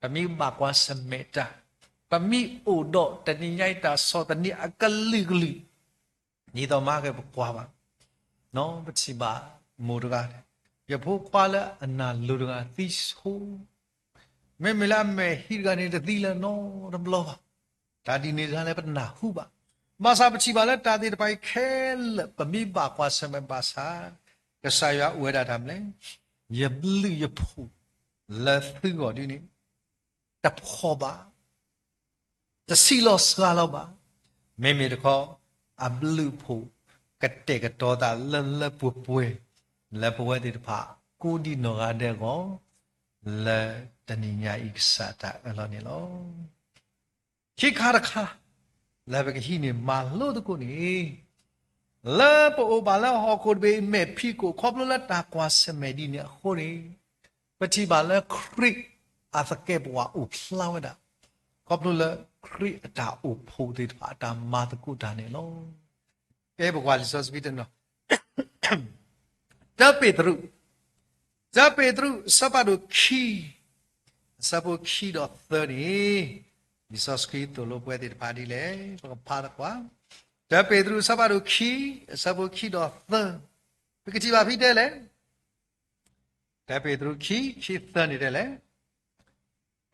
ၤ, ပမ့ၢ်ဘၣ်ကွၢ်ဆၢၣ်မဲာ်တၢ်, ပမ့ၢ်အိၣ်ဒီးတနံၤညါအံၤတၢ်ဆီၣ်သနံးအကလုာ်ကလုာ်, ဒ်သိးမၤက့ၤပကွၢ်ဘၣ်, ပထံၣ်ဘၣ်မိၢ်တဂၤ, ယဖိခွါလၢအနၢ်လိၤတဂၤသံဆိ, မ့မ့ၢ်လၢအမဲာ်ဟံးတဂၤန့ၣ် တသံလၢၤနီတဘျီဘၣ်. တၢ်ဒ်န့ၣ်တခါလၢပနၢ်ဟူဘၣ်. ဘၣ်ဆၣ်ပထံၣ်ဘၣ်လၢတၢ်သ့ၣ်တဖၣ်အံၤခဲလၢာ် ပမ့ၢ်ဘၣ်ကွၢ်ဆၢၣ်မဲာ်ဘၣ်ဆၣ်, ကစၢ်ယွၤအိၣ်ဝဲဒၣ်တၢ်မနုၤလဲၣ်, ယဘျုးယဖှိၣ်လၢသုဂီၢ်ဒ်န့ၣ် တဖှီၣ်ဘၣ်, တဆံးလီၤစှၤလီၤဘၣ်. မ့မ့ၢ်တခီ အဘျုးအဖှိၣ်ကတဲာ်ကတီၤသးလၢလၢပှဲၤပှဲၤ လၢပဝဲသ့ၣ်တဖၣ်ကိးဒံနီၢ်ဂၤဒဲးအဂီၢ်, လၢတနံၤညါအံၤကစၢ်တၢ်အၢၣ်လီၤန့ၣ်လီၤ. ခံခါတခါ လၢပကဟံးန့ၢ်မၤလိသကိးန့ၣ် လၢပအိၣ်ဘၣ်လၢဟီၣ်ခိၣ်တဘ့ၣ်အံၤ မဲာ်ဖံးခိၣ် ခီဖျိလၢတၢ်ကွၢ်ဆၢၣ်မဲာ်ဒ်န့ၣ်အဃိန့ၣ် ပထံၣ်ဘၣ်လၢခရံာ်အသကဲးပဝးအိၣ်ဖျါဝဲဒၣ် ခီဖျိလၢခရံာ်အတၢ်အိၣ်ဖှိၣ်သ့ၣ်တဖၣ်အတၢ်မၤသကိးတၢ်န့ၣ်လီၤ. ကဲပကွၢ်လံာ်စီဆှံတနီၤ တၢပ့းတရူး, တၢပ့းတရူး အဆၢဖးဒိၣ်ခံ, အဆၢဖိခံဒီးသၢန့ၣ် လံာ်စီဆှံသိၣ်လိပှၤသ့ၣ်တဖၣ်ဒ်လဲၣ် ပကဖးသကိး, တၢပ့းတရူး အဆၢဖးဒိၣ်ခံ, အဆၢဖိခံဒီးသၢ, ပကထံၣ်ဘၣ်ဖဲတဲလဲၣ်, တၢပ့းတရူးခံ, ခံသၢန့ၣ်တဲလဲၣ်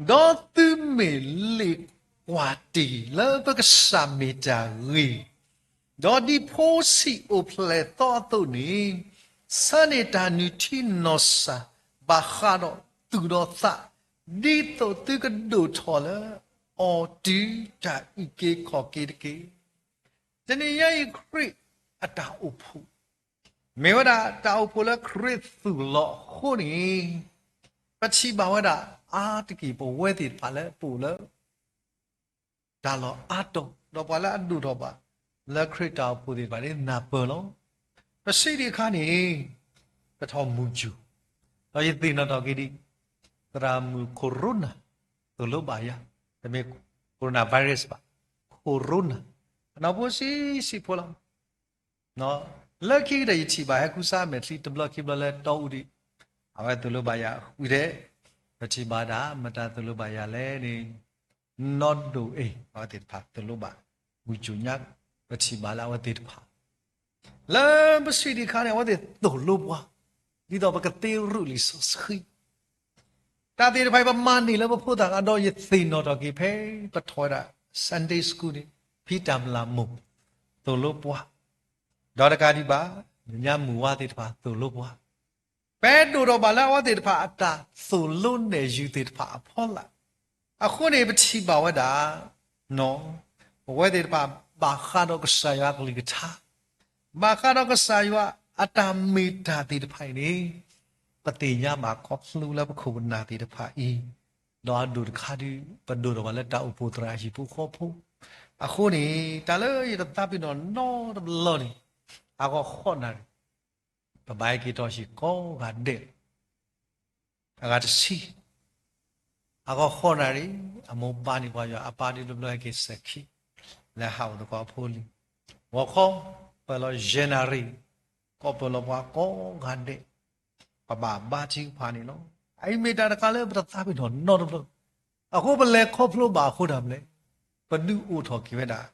ဒီးသုမ့ၢ်လ့ၣ်ကွၢ်တ့ၢ်လၢပကစၢ်မ့ၢ်တၢ်ဂ့ၤ, ဒီးဒ်ဖိဆံးအိၣ်ဖျဲၣ်သီအသိးန့ၣ်, ဆၢန့ၢ်တၢ်နုၢ်ထံနီၢ်စၢ် ဘၣ်ဃးဒီးသူၣ်ဒီးသး, ဒ်သိးသုကဒိၣ်ထီၣ်လၢအီၤတုၤတၢ်အုၣ်က့ၤခီၣ်က့ၤတက့ၢ်. တနံၤညါအံၤခရံာ်အတၢ်အိၣ်ဖှိၣ် မ့ၢ်ဝဲဒၣ်တၢ်အိၣ်ဖှိၣ်လၢခရံာ်သူၣ်လီၤအဃိန့ၣ်, ပထံၣ်ဘၣ်ဝဲဒၣ်အါတက့ၢ်ပဝဲသ့ၣ်တဖၣ်လၢပအိၣ်လၢ တၢ်လီၢ်အါတီၤ ဒီးပှၤလၢအဒိၣ်ထီၣ်ဘၣ် လၢခရံာ်တၢ်အိၣ်ဖှိၣ်သ့ၣ်တဖၣ်န့ၣ် နၢ်ပၢၢ်လီၤ. ပစံးဒံးအခါန့ၣ် ပထီၣ်မုၢ်စၢၤ, ဒီးယသ့ၣ်နီၣ်ထီၣ်က့ၤဒံး သရၣ်မုၣ် Corona သိၣ်လိဘၣ်ယၤ, တမ့ၢ် coronavirus ဘၣ်, Corona အနီၢ်ဖိဆံးဆံးဖိလီၤ. လၢခံကတၢၢ်ယထံၣ်ဘၣ်ဟဲခူစါအမဲာ်ချံတဘျီခံဘျီလၢတီအူဒံး, အဝဲသိၣ်လိဘၣ်ယၤဝံၤဒီး, ပထံၣ်ဘၣ်ဒၣ် မတၤသိၣ်လိဘၣ်ယၤလဲၣ်န့ၣ်, နီၢ်ဒိၣ်အ့ၣ် အဝဲသ့ၣ်တဖၣ်သိၣ်လိဘၣ်, မုၢ်စၢၤညါ ပထံၣ်ဘၣ်လၢအဝဲသ့ၣ်တဖၣ် လၢပစံးဒံးအခါန့ၣ် အဝဲသ့ၣ်သိၣ်လိပှၤ, ဒ်သိးပကသ့ရူၢ်လံာ်စီဆှံ တၢ်သ့ၣ်တဖၣ်အံၤ ပမၤန့ၢ်လၢပဖိသၣ်အဂီၢ် ဒီးယသ့ၣ်နီၣ်ထီၣ်က့ၤဖဲပထီၣ်ဝဲဒၣ် Sunday School န့ၣ် ဖံတၢ်မျၢ်မိၢ် သိၣ်လိပှၤ, ဒီးတကးဒံးဘၣ် ညါမုၢ်ဝါသ့ၣ်တဖၣ်သိၣ်လိပှၤ, ပဒိၣ်ထီၣ်ဘၣ်လၢအဝဲသ့ၣ်တဖၣ်အတၢ်သိၣ်လိနဲၣ်ယုာ်သ့ၣ်တဖၣ်အဖီလာ်, အဃိန့ၣ် ပထံၣ်ဘၣ်ဝဲဒၣ် ပဝဲသ့ၣ်တဖၣ် ဘၣ်ဃးဒီးကစၢ်ယွၤအကလုၢ်ကထါ, ဘၣ်ဃးဒီးကစၢ်ယွၤအတၢ်မ့ၢ်တၢ်သ့ၣ်တဖၣ်အံၤန့ၣ်, ပသ့ၣ်ညါဘၣ်ခီဖျိလၢပခိၣ်ပနၢ်သ့ၣ်တဖၣ်အံၤ, ဒီးအဒိၣ်တခါဒုး ပဒိၣ်ထီၣ်ဘၣ်လၢတၢ်အိၣ်ဖှိၣ်သရၣ်ဟံၣ်ဖိဃီဖိ, အဃိန့ၣ် တၢ်လၢယတသးပ့ၤနီၣ်နီတဘျီန့ၣ်, အဂီၢ်ဃိးနၣ်ရံၣ် ပဘၣ်ဟဲက့ၤထီၣ်ဟံၣ်ကိးဂၤဒဲး အဂၤတဆံ, အဂီၢ်ဃိးနၣ်ရံၣ် အမိၢ်ပၢ်န့ၣ်ပှၤယွၤ အပၢ်ဒ်တဘျီဟဲက့ၤစဲၤခံ လၢဟးအိၣ်သကိးအဖိလံၤ, ဂီၤခီ ပၢၢ်လီၤယဲၢ်နၣ်ရံၣ် ကိးပၢၢ်လီၤပှၤကိးဂၤဒဲး, ပဘၣ်ဘါထုကဖၣ်န့ၣ်လီၤ. အအံၤမ့ၢ်တၢ်တခါလၢပတသးပ့ၤနီၣ်နီတဘျီ, အဃိပလဲၤခီဖျိဘၣ်အဃိတၢ်မနုၤလဲၣ်, ပဒုးအိၣ်ထီၣ်က့ၤဝဲဒၣ်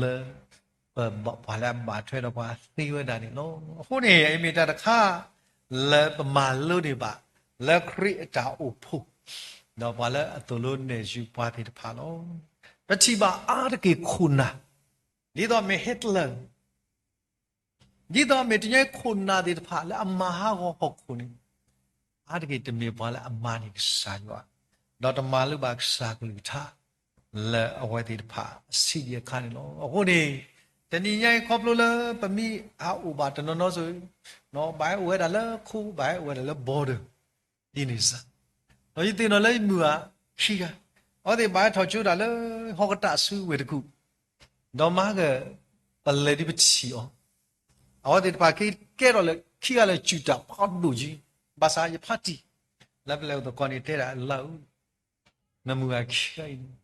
လၢ ပဘၣ်ပှၤလၢအဘၣ်ထွဲဒီးပှၤသ့ဝဲဒၣ်န့ၣ်လီၤ. အဃိန့ၣ် အအံၤမ့ၢ်တၢ်တခါ လၢပမၤလိန့ၢ်ဘၣ် လၢခရံာ်အတၢ်အိၣ်ဖှိၣ် ဒီးပှၤလၢအသိၣ်လိနဲၣ်ယုာ်ပှၤသ့ၣ်တဖၣ်လီၤ. ပထံၣ်ဘၣ်အါတက့ၢ်ခိၣ်နၢ်, ဒ်သိးမ့ၢ် Hitler ဒ်သိးမ့ၢ်တညီခိၣ်နၢ်သ့ၣ်တဖၣ်လၢအမၤဟးဂီၤဟီၣ်ခိၣ်န့ၣ်, အါတက့ၢ်တမ့ၢ်ပှၤလၢအမၤန့ၢ်ကစၢ်ယွၤ, ဒီးတမၤလိဘၣ်ကစၢ်ကလုၢ်ကထါ လၢအဝဲသ့ၣ်တဖၣ်အဆံးဒံးအခါန့ၣ်လီၤ. အဃိန့ၣ် တနံၤညါအံၤခီဖျိလၢပမ့ၢ်ဟးအိၣ်ဘၣ်တနီၤနီၤစ့ၢ်, ဘၣ်ဟဲအိၣ်ဝဲဒၣ်လၢခိ, ဘၣ်ဟဲအိၣ်ဝဲဒၣ်လၢ border ဒ်န့ၣ်စ့ၢ်, ဒီးယသ့ၣ်နီၣ်လၢယမုၢ်ဂၤခံဂၤ, အဝဲသ့ၣ်ဘၣ်ဟဲထီၣ်ကၠိတၢ်လၢဟီၣ်ကတၢၢ်ဆူဝ့ၢ်တကူၣ်, ဒီးမၤက ပလဲၤဒ်ပထံၣ်အီၤ, အဝဲသ့ၣ်တဖၣ်ကဲထီၣ်လၢခံဂၤလၢာ်စူၢ်တၢ်ဖးဒိၣ်က့, ဘၣ်ဆၣ်ယဖးတံၢ် လၢပလဲၤအိၣ်သကိးန့ၣ် တဲဒၣ်လၢအူ, နမုၢ်ဂၤခံဂၤအံၤန့ၣ်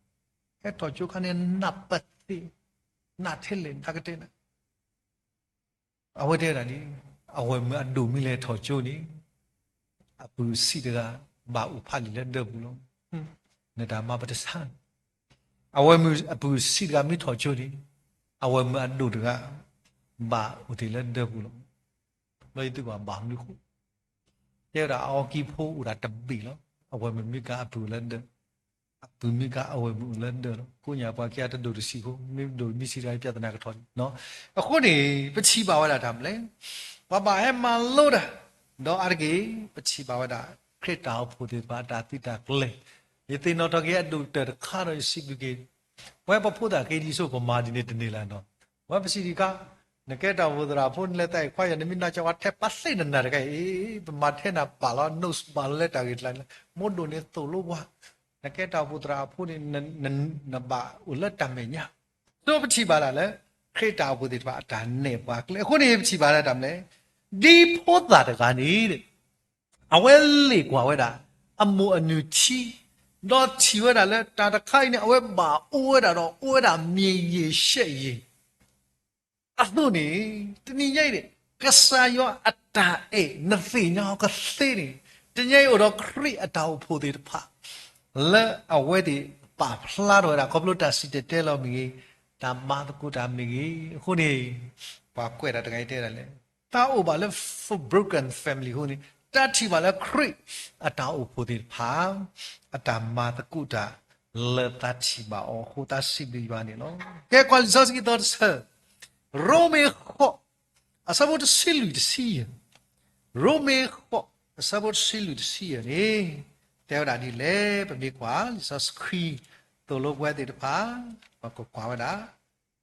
ဟဲထီၣ်ကၠိခါန့ၣ် နးပသ့ၣ်, နးထဲလဲၣ် နကတဲနၤ အဝဲတဲဒၣ်ဒ်, အဝဲမုၢ်အဒိၣ်မ့ၢ်လဲၤထီၣ်ကၠိန့ၣ်, အပုၢ်ဆံးတဂၤ ဘၣ်အိၣ်ဖးလံာ်လၢဒၢးပူၤလီၤ. နတၢ်မၤပတဆါ, အဝဲမုၢ်အပုၢ်ဆံးတဂၤမ့ၢ်ထီၣ်ကၠိန့ၣ်, အဝဲမုၢ်အဒိၣ်တဂၤ ဘၣ်အိၣ်တ့ၢ်လၢဒၢးပူၤလီၤ. ဘျီယသုကွၢ်ဘၣ်မနုၤဃိ, တဲဝဲဒၣ်အီကံဖိအိၣ်ဒၣ်တဘ့ၣ်လီၤ. အဝဲမုၢ်မ့ၢ်ကါအပုၢ်လၢဒၢး, အပုၢ်မ့ၢ်ကါအဝဲမုၢ်အိၣ်လၢဒၢးလီၤ. ကိးညါပှၤခံဂၤတဒိၣ်တဆံးဖိ, မ့ၢ်ဒိၣ်မ့ၢ်ဆံးတဂၤ ပြဿနာကထီၣ်န့ၣ်. အဃိန့ၣ် ပထံၣ်ဘၣ်ဝဲဒၣ်တၢ်မနုၤလဲၣ်, ပှၤဘၣ်ဟဲမၤလိတၢ်, ဒီးအါတက့ၢ် ပထံၣ်ဘၣ်ဝဲဒၣ် ခရံာ်တၢ်အိၣ်ဖှိၣ်သ့ၣ်တဖၣ်အတၢ်သုးတၢ်ကျဲၤ, ယသ့ၣ်နီၣ်ထီၣ်က့ၤအဒိၣ်ကတၢၢ်တခါဒီးယစံးဘျုးက့ၤ, ပဝဲပဖိသၣ်က့ၤဒ်သိးပမၤဒ်န့ၣ်တန့ၢ်လၢၤဒီး, ပဝဲပစံးဒံးခါ, နကဲတၢ်အိၣ်ဖှိၣ်သရၣ်ဖိန့ၣ် လၢသးအဲၣ်ခွါယၤ နမ့ၢ်နီၢ်ကီၢ်ဝါထဲပာ်သ့ၣ်နနၤတခါအံၤ, ပမၤထဲနၤဘၣ်လီၤ notes ဘၣ်လီၤလၢတၢ်ဂ့ၢ်တလါန့ၣ် မိၢ်ဒိၣ်န့ၣ်သိၣ်လိပှၤ, နကဲတၢ်အိၣ်ဖှိၣ်သရၣ်အဖိန့ၣ် နဘၣ်အိၣ်လၢတၢ်မဲာ်ညါ, ဒီးပထံၣ်ဘၣ်ဒၣ်လၢ ခရံာ်တၢ်အိၣ်ဖှိၣ်သ့ၣ်တဖၣ်အတၢ်နဲၣ်ပှၤကျဲ အဃိန့ၣ် ပထံၣ်ဘၣ်လၢတၢ်မနုၤလဲၣ်, ဒ်ဖိသၣ်တဂၤန့ၣ် အဝဲလ့ၣ်ကွၢ်ဝဲဒၣ် အမိၢ်အနုၢ်ထံ, ဒီးထံၣ်ဝဲဒၣ်လၢတၢ်တခါအံၤန့ၣ် အဝဲဘၣ်အိၣ်ဝဲဒၣ်ဒီးအိၣ်ဝဲဒၣ် မြေရေရှည်ရေ အသိးန့ၣ်, တနံၤညါအံၤန့ၣ် ကစၢ်ယွၤအတၢ်အဲၣ် နသ့ၣ်ညါအီၤကသ့န့ၣ်, တနံၤညါအံၤအိၣ်ဒီးခရံာ်အတၢ်အိၣ်ဖှိၣ်သ့ၣ်တဖၣ် လၢအဝဲသ့ၣ်ပာ်ဖျါထီၣ်ဝဲဒၣ် ခီဖျိတၢ်စံၣ်တဲၤတဲလီၤမ့ၢ်ဂ့ၤ, တၢ်မၤသကိးတၢ်မ့ၢ်ဂ့ၤ, အဃိန့ၣ် ပှၤကွဲးတၢ်တဂၤအံၤတဲဒၣ်လဲၣ်, တၢ်အိၣ်ဘၣ်လၢ broken family အဃိန့ၣ် တၢ်ထံၣ်ဘၣ်လၢခရံာ်အတၢ်အိၣ်ဖှိၣ်သ့ၣ်တဖၣ် အတၢ်မၤသကိးတၢ် လၢသးထံၣ်ဘၣ်အီၤအဃိ သးစံးဘျုးယွၤန့ၣ်လီၤ. ကဲကွၢ်လံာ်စီဆှံအသီတဆၢ, ရိမ့ၤဃိး အဆၢဖိတဆံလွံၢ်တဆံယဲၢ်, ရိမ့ၤဃိး အဆၢဖိတဆံလွံၢ်တဆံယဲၢ်န့ၣ် တဲဝဲဒၣ်ဒ်လဲၣ်, ပမ့ၢ်ကွၢ်လံာ်စီဆှံ သိၣ်လိပဝဲသ့ၣ်တဖၣ် ပကကွၢ်ဝဲဒၣ်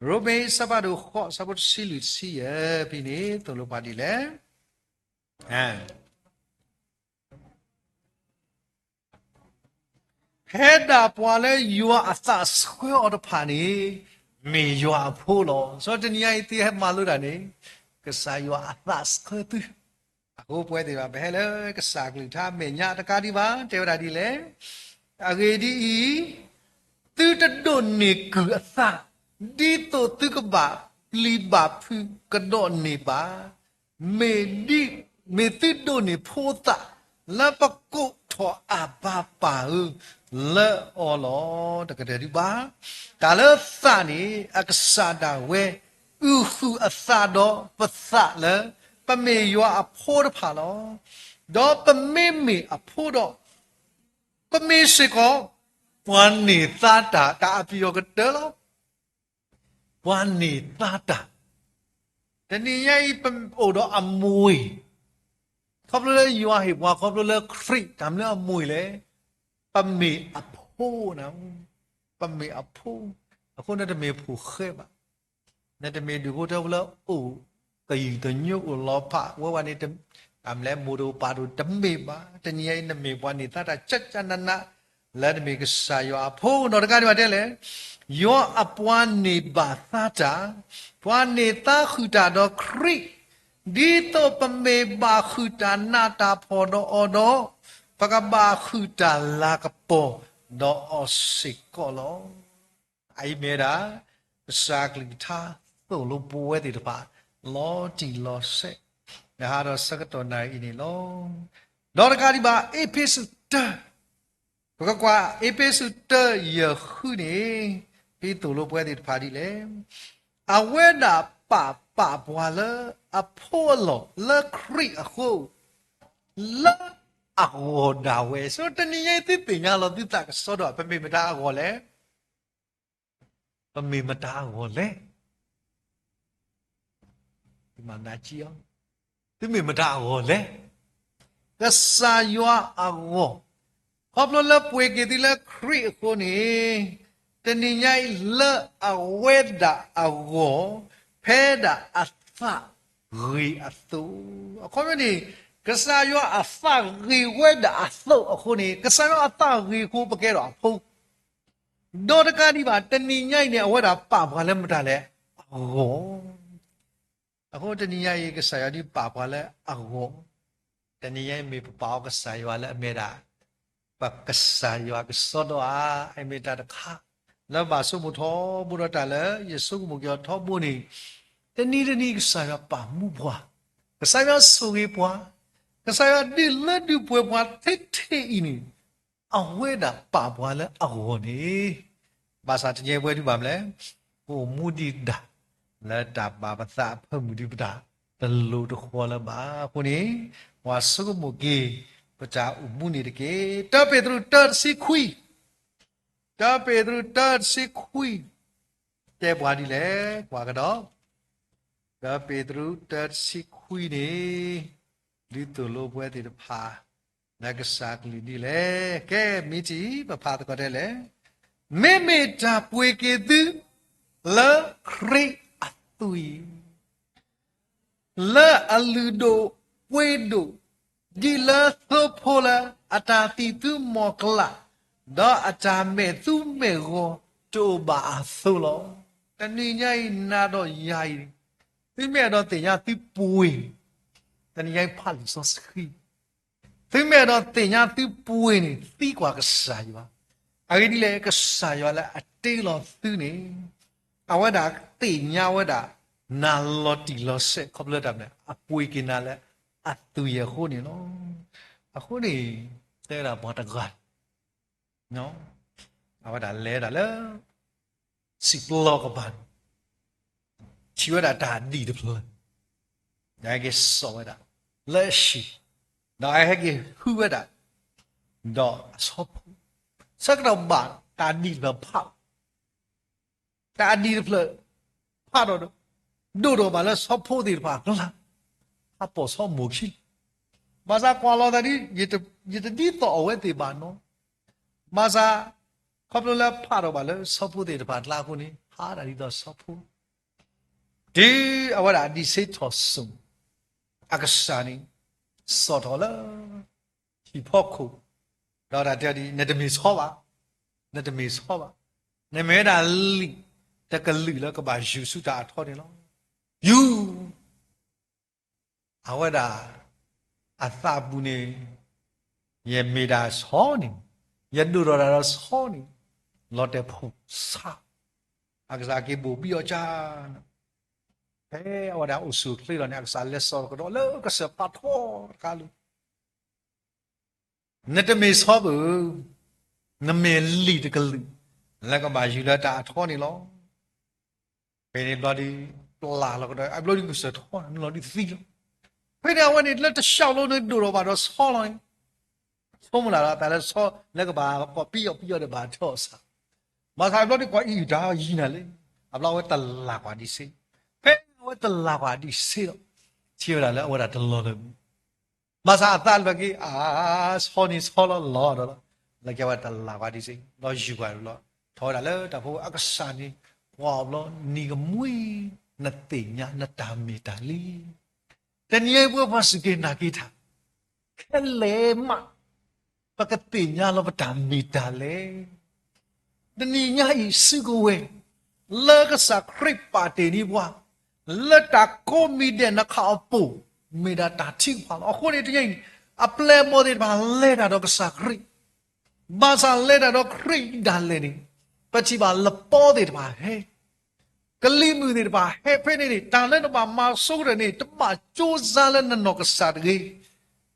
ရိမ့ၤအဆၢဖးဒိၣ်ဃိး အဆၢဖိတဆံလွံၢ်တဆံယဲၢ်ဖဲန့ၣ် သိၣ်လိပှၤဒ်လဲၣ် ဖဲဒၣ်ပှၤလၢယွၤအသးဆှၢအီၤတဖၣ်န့ၣ် မ့ၢ်ယွၤအဖိလီၤ. စီၤတနံၤညါအံၤသုဟဲမၤလိတၢ်န့ၣ် ကစၢ်ယွၤအသးဆှၢသု, အဃိပဝဲသ့ၣ်တဖၣ် ပဟဲလၢကစၢ်ကလုၢ်ကထါမဲာ်ညါတကးဒံးဘၣ် တဲဝဲဒၣ်ဒ်လဲၣ်, အဂ့ၢ်ဒ်အံၤ, သုတဒိးန့ၢ်ကုၢ်အသး, ဒ်သိးသုကဘၣ်ပျံၤဘၣ်ဖုးကဒီးန့ၢ်ဘၣ် မ့ၢ်ဒ်, မ့ၢ်သုဒိးန့ၢ်ဖိသၣ် လၢပကိးထီၣ်အါဘၤပၢ်ဧၢ လၢအီၤလီၤ. တကတၢၢ်ဒံးဘၣ်, တၢ်လၢသးန့ၣ် အကစၢ်ဒၣ်ဝဲ အုၣ်ဃုာ်အသးဒီးပသးလၢ ပမ့ၢ်ယွၤအဖိတဖၣ်လီၤ. ဒီးပမ့မ့ၢ်အဖိဒီး ပမ့ၢ်စ့ၢ်ကီး ပှၤန့ၢ်သါတၢ်, တၢ်အပျံၤအီၤကတၢၢ်လီၤ. ပှၤန့ၢ်သါတၢ်, တနံၤညါအံၤပအိၣ်ဒီးအမှ့ၢ်, ခီဖျိလၢယွၤဟ့ၣ်ပှၤ ခီဖျိလၢခရံာ် တၢ်မနုၤအမှ့ၢ်လဲၣ်, ပမ့ၢ်အဖိနၤ, ပမ့ၢ်အဖိ, အဃိနတမ့ၢ်ဖိၣ်ဃဲဘၣ်, နတမ့ၢ်ဒူၣ်ဖိထၢဖိလၢအိၣ်သယုၢ်သညိအိၣ်လီၤဖးဝဲဝဲန့ၣ် တၢ်မနုၤလဲၣ် မိၢ်တအိၣ်ပၢ်တအိၣ်တမ့ၢ်ဘၣ်, တနံၤညါအံၤနမ့ၢ်ပှၤန့ၢ်သါတၢ်ကၠၢကၠၢနးနး လၢနမ့ၢ်ကစၢ်ယွၤအဖိ နီၢ်တကးဒံးဘၣ်တဲလဲၣ်, ယွၤအပှၤန့ၢ်ဘၣ်သါတၢ်, ပှၤန့ၢ်သါဃုာ်တၢ်ဒီးခရံာ်, ဒ်သိးပမ့ၢ်ဘၣ်ဃုာ်တၢ်နးတၢ်ဖှီၣ်ဒီးအီၤဒီး, ပကဘၣ်ဃုာ်တၢ်လၤကပီၤဒီးအီၤစ့ၢ်ကီးလီၤ. အအံၤမ့ၢ်ဝဲဒၣ် ကစၢ်ကလုၢ်ကထါသိၣ်လိပဝဲသ့ၣ်တဖၣ် လီၤတံၢ်လီၤဆဲး နဟးဒီးဆၢကတီၢ်နၣ်ရံၣ်အံၤန့ၣ်လီၤ. ဒီးတကးဒံးဘၣ် အ့းဖ့းစူးတၢ, ပကကွၢ် အ့းဖ့းစူးတၢ ယဲၢ်ဃုန့ၣ် ဖဲသိၣ်လိပဝဲသ့ၣ်တဖၣ်ဒ်လဲၣ်, အဝဲဒၣ်ပာ်ပာ်ပှၤလၢအဖိအလီၢ်လၢခရံာ်အဃိ လၢအဂီၢ်ဒၣ်ဝဲ. ဆိတနံၤညါအံၤ သုသ့ၣ်ညါလီၤသုသးကစီဒီ ပမ့ၢ်မတၤအဂီၢ်လဲၣ်. ပမ့ၢ်မတၤအဂီၢ်လဲၣ်. သုမၤနၢ်ကံအီၤ, သုမ့ၢ်မတၤအဂီၢ်လဲၣ်. ကစၢ်ယွၤအဂီၢ်, ခီဖျိလၢပှ့ၤက့ၤသုလၢခရံာ်အဃိန့ၣ်, တနံၤညါအံၤလၢအဝဲဒၣ်အဂီၢ်, ဖဲဒၣ်အသးဂ့ၤအသိး, အခီပညီန့ၣ် ကစၢ်ယွၤအသးဂ့ၤဝဲဒၣ်အသိးအဃိန့ၣ် ကစၢ်ယွၤအသးဂ့ၤအဃိ ပကဲထီၣ်အဖိ ဒီးတကးဒံးဘၣ် တနံၤညါအံၤန့ၣ် အဝဲဒၣ်ပာ်ပှၤလၢမတၤလဲၣ်, အဂီၢ်. အဃိတနံၤညါအံၤ ကစၢ်ယွၤဒ်ပာ်ပှၤလၢအဂီၢ်, တနံၤညါအံၤမ့ၢ်ပပာ်အီၤကစၢ်ယွၤလၢအမ့ၢ်ဒၣ် ပကစၢ်ယွၤကစီဒီဧါ, အမ့ၢ်တၢ်တခါ လၢဘၣ်ဆိကမိၣ်ထီဘိဒီးတၢ်လၢယဆိကမိၣ်က့ၤအီၤထီဘိန့ၣ်, တနံၤတနံၤကစၢ်ယွၤပာ်မူပှၤ, ကစၢ်ယွၤဆိၣ်ဂ့ၤပှၤ, ကစၢ်ယွၤဒုးလၢဒုးပှ့ၤပှၤထဲထဲအံၤန့ၣ် အဝဲဒၣ်ပာ်ပှၤလၢအဂီၢ်န့ၣ်, ဘၣ်ဆၣ်တနံၤအံၤပဝဲဒုးဘၣ်မနုၤလဲၣ်, ပအိၣ်မူဒံးဒၣ် လၢတၢ်ဘၣ်ပသးအဖၢမုၢ်ဒံးပတၢ် တလိၤတဃီလၢၤဘၣ်. အဃိန့ၣ် ပှၤဆိကမိၣ်က့ၤ ပတၢ်အိၣ်မူန့ၣ်တက့ၢ်. တၢပ့းတရူးတၢတဆံခွံ, တၢပ့းတရူးတၢတဆံခွံ တဲပှၤဒ်လဲၣ်, ကွၢ်ကဒီး, တၢပ့းတရူးတၢတဆံခွံန့ၣ် ဒုးသိၣ်လိပဝဲသ့ၣ်တဖၣ် လၢကစၢ်ကလုၢ်ဒ်လဲၣ်. ကဲ မ့ၢ်ထံၣ် ပဖးသကိးတဲလဲၣ်, မ့မ့ၢ်တၢ်ပှ့ၤက့ၤသု လၢခရံာ်အသွံၣ် လၢအလုၢ်ဒိၣ်ပှ့ၤဒိၣ်, ဒ်လၢသိဖိလၢအတၢ်သံၣ်သူမီၤကျၢ်, ဒီးအတၢ်မဲာ်သူမဲာ်ဂီၤတအိၣ်ဘၣ်အသိးလီၤ. တနံၤညါအံၤနၤဒီးယၤအံၤ, သုမ့ၢ်အဲၣ်ဒိးသ့ၣ်ညါသုပှ့ၤ, တနံၤညါအံၤဖးလံာ်စီဆှံ သုမ့ၢ်အဲၣ်ဒိးသ့ၣ်ညါသုပှ့ၤန့ၣ် သံကွၢ်ကစၢ်ယွၤ. အဂ့ၢ်ဒ်လဲၣ်, ကစၢ်ယွၤလၢအတ့လီၤသုန့ၣ်, အဝဲဒၣ်သ့ၣ်ညါဝဲဒၣ် နၤလီၤတံၢ်လီၤဆဲးခီဖျိတၢ်မနုၤလဲၣ်, အပှ့ၤက့ၤနၤလၢအသွံၣ်အဃိန့ၣ်လီၤ. အဃိန့ၣ် တဲဝဲဒၣ်ပှၤတဂၤ အဝဲဒၣ်လဲၤဒၣ်လၢ စံာ်ပျီကပၤန့ၣ်, ထံၣ်ဝဲဒၣ်တၢ်ဒံၣ်တဖျၢၣ်, ဒီးဟဲက့ၤစိာ်ဝဲဒၣ်လၢအဟံၣ်, ဒီးအဟဲက့ၤဟုဝဲဒၣ်, ဒီးအဆီဖိ, ဆၢကတီၢ်ဘၣ်တၢ်ဒံၣ်တဖျၢၣ်ဖး တၢ်ဒံၣ်တဖျၢၣ်ဖးထီၣ်ဒီး ဒိၣ်ထီၣ်ဘၣ်လၢဆီဖိသ့ၣ်တဖၣ်အကျါ, ဟးပိာ်ဆီမိၢ်ခံ, ဘၣ်ဆၣ်ကွၢ်လီၤသးဒ် ယတဒ်သိးအဝဲသ့ၣ်ဘၣ်နီၤ, ဘၣ်ဆၣ် ခီဖျိလၢဖးထီၣ်ဘၣ်လၢဆီဖိသ့ၣ်တဖၣ်အကျါအဃိန့ၣ် ဟးဒၣ်ဒ်သိးဆီဖိ, တုၤအဝဲဒၣ်ဒံၣ်ဆ့ထီၣ်စိၤ, အကစၢ်န့ၣ် စိာ်ထီၣ်လၢ ဟံၣ်ဖီခိၣ်, ဒီးတၢ်တဲဒ် နတမ့ၢ်ဆီဘၣ်, နတမ့ၢ်ဆီဘၣ်, နမ့ၢ်ဝဲဒၣ်လံာ်တကလုာ်လၢကဘၣ်ယူၤဆူတၢ်အထီန့ၣ်လီၤ. ယူၤ အဝဲဒၣ် အသးပူၤန့ၣ် ယမ့ၢ်ဒၣ်ဆီန့ၣ်, ယဒိၣ်ထီၣ်ဒၣ်ဒီးဆီန့ၣ်, လီၤတဲာ်ဖိဆါ, အကစၢ်က့ၤဘိၣ်ဘံအီၤကၢ်န့ၣ်, ဖဲအဝဲဒၣ်အိၣ်ဆူၣ်အိၣ်ချ့လီၤန့ၣ် အကစၢ်လဲၤစိာ်ကဒီးလၢကစၢၢ်ဖးထီတခါလၢ နတမ့ၢ်ဆီဘၣ်, နမ့ၢ်လံာ်တကလုာ် လၢကဘၣ်ယူၤလၢတၢ်အထီန့ၣ်လီၤ. ဖဲန့ၣ်ဘျီဒုး ပျၢ်လီၤကဒီး အဘျီဒုးကစၢၢ်ထီန့ၣ်လီၤဒုးသံလီၤ. ဖဲန့ၣ်အဝဲန့ၣ်လၢတၢ်လီၢ်န့ၣ်ဒိၣ်ထီၣ်ဘၣ်ဒီးဆီလီၤန့ၣ်, ဆိကမိၣ်လၢ်ဒီးတၢ်လၢဆီလၢကဘၣ်ကိးပံအီၤပံအီၤဒီးဘၣ်ထီၣ်စၢ်, ဘၣ်ဆၣ်အဘျီဒုးကွၢ်အံၤတၢ်ယံၤနၤလဲၣ်, အဘျီအဝဲတလၢ်ကွၢ်ဒံးစ့, ဖဲအဝဲတလၢ်ကွၢ်ဒံးစ့ဒီး ထံၣ်ဝဲဒၣ်လၢအဝဲဒၣ်တလီၢ်လၢ ဘၣ်ဆၣ်အသးလၢက့ၤ အါ, ဆီန့ၣ်ဆီလီၤလီၤဒီးလီၤ, လၢက့ၤဝဲတလၢ်ကွၢ်ဒံးစ့, ဒီးယူၤကွၢ်လီၤ, ထီၣ်ဝဲဒၣ်လၢတၢ်ဖိအကစၢ်န့ၣ်, ကွၢ်အီၤဘျီ နံၤကမှံ နသ့ၣ်ညါနတၢ်မ့ၢ်တၢ်လံ. တနံၤအံၤပဝဲပှၤစူၢ်က့ၤနာ်က့ၤတၢ် ခဲလၢာ်မး ပကသ့ၣ်ညါလီၤပတၢ်မ့ၢ်တၢ်လဲၣ်. တနံၤညါအံၤစုကဝဲၤ လၢကစၢ်ခရံာ်ပာ်တ့ၢ်န့ၢ်ပှၤ လၢတၢ်ကိးမံၤဒဲးနခးအပူၤ မ့ၢ်ဒၣ်တၢ်ထုကဖၣ်လီၤ. အဃိန့ၣ်တနံၤအံၤ အပျဲၢ်အဘီၣ်သ့ၣ်တဖၣ်လဲၤတၢ်ဒီးကစၢ်ခရံာ်, ဘၣ်ဆၣ်လဲၤတၢ်ဒီးခရံာ်ဒၣ်လဲာ်န့ၣ် ပထံၣ်ဘၣ်လပီသ့ၣ်တဖၣ်ဟဲ ကလံၤမုၢ်သ့ၣ်တဖၣ်ဟဲဖဲန့ၣ်န့ၣ် တၢ်လၢနဘၣ်မၤဆိကတၢၢ်န့ၣ် တဘၣ်ကၠိစါလၢနနီၢ်ကစၢ်တဂ့ၤ.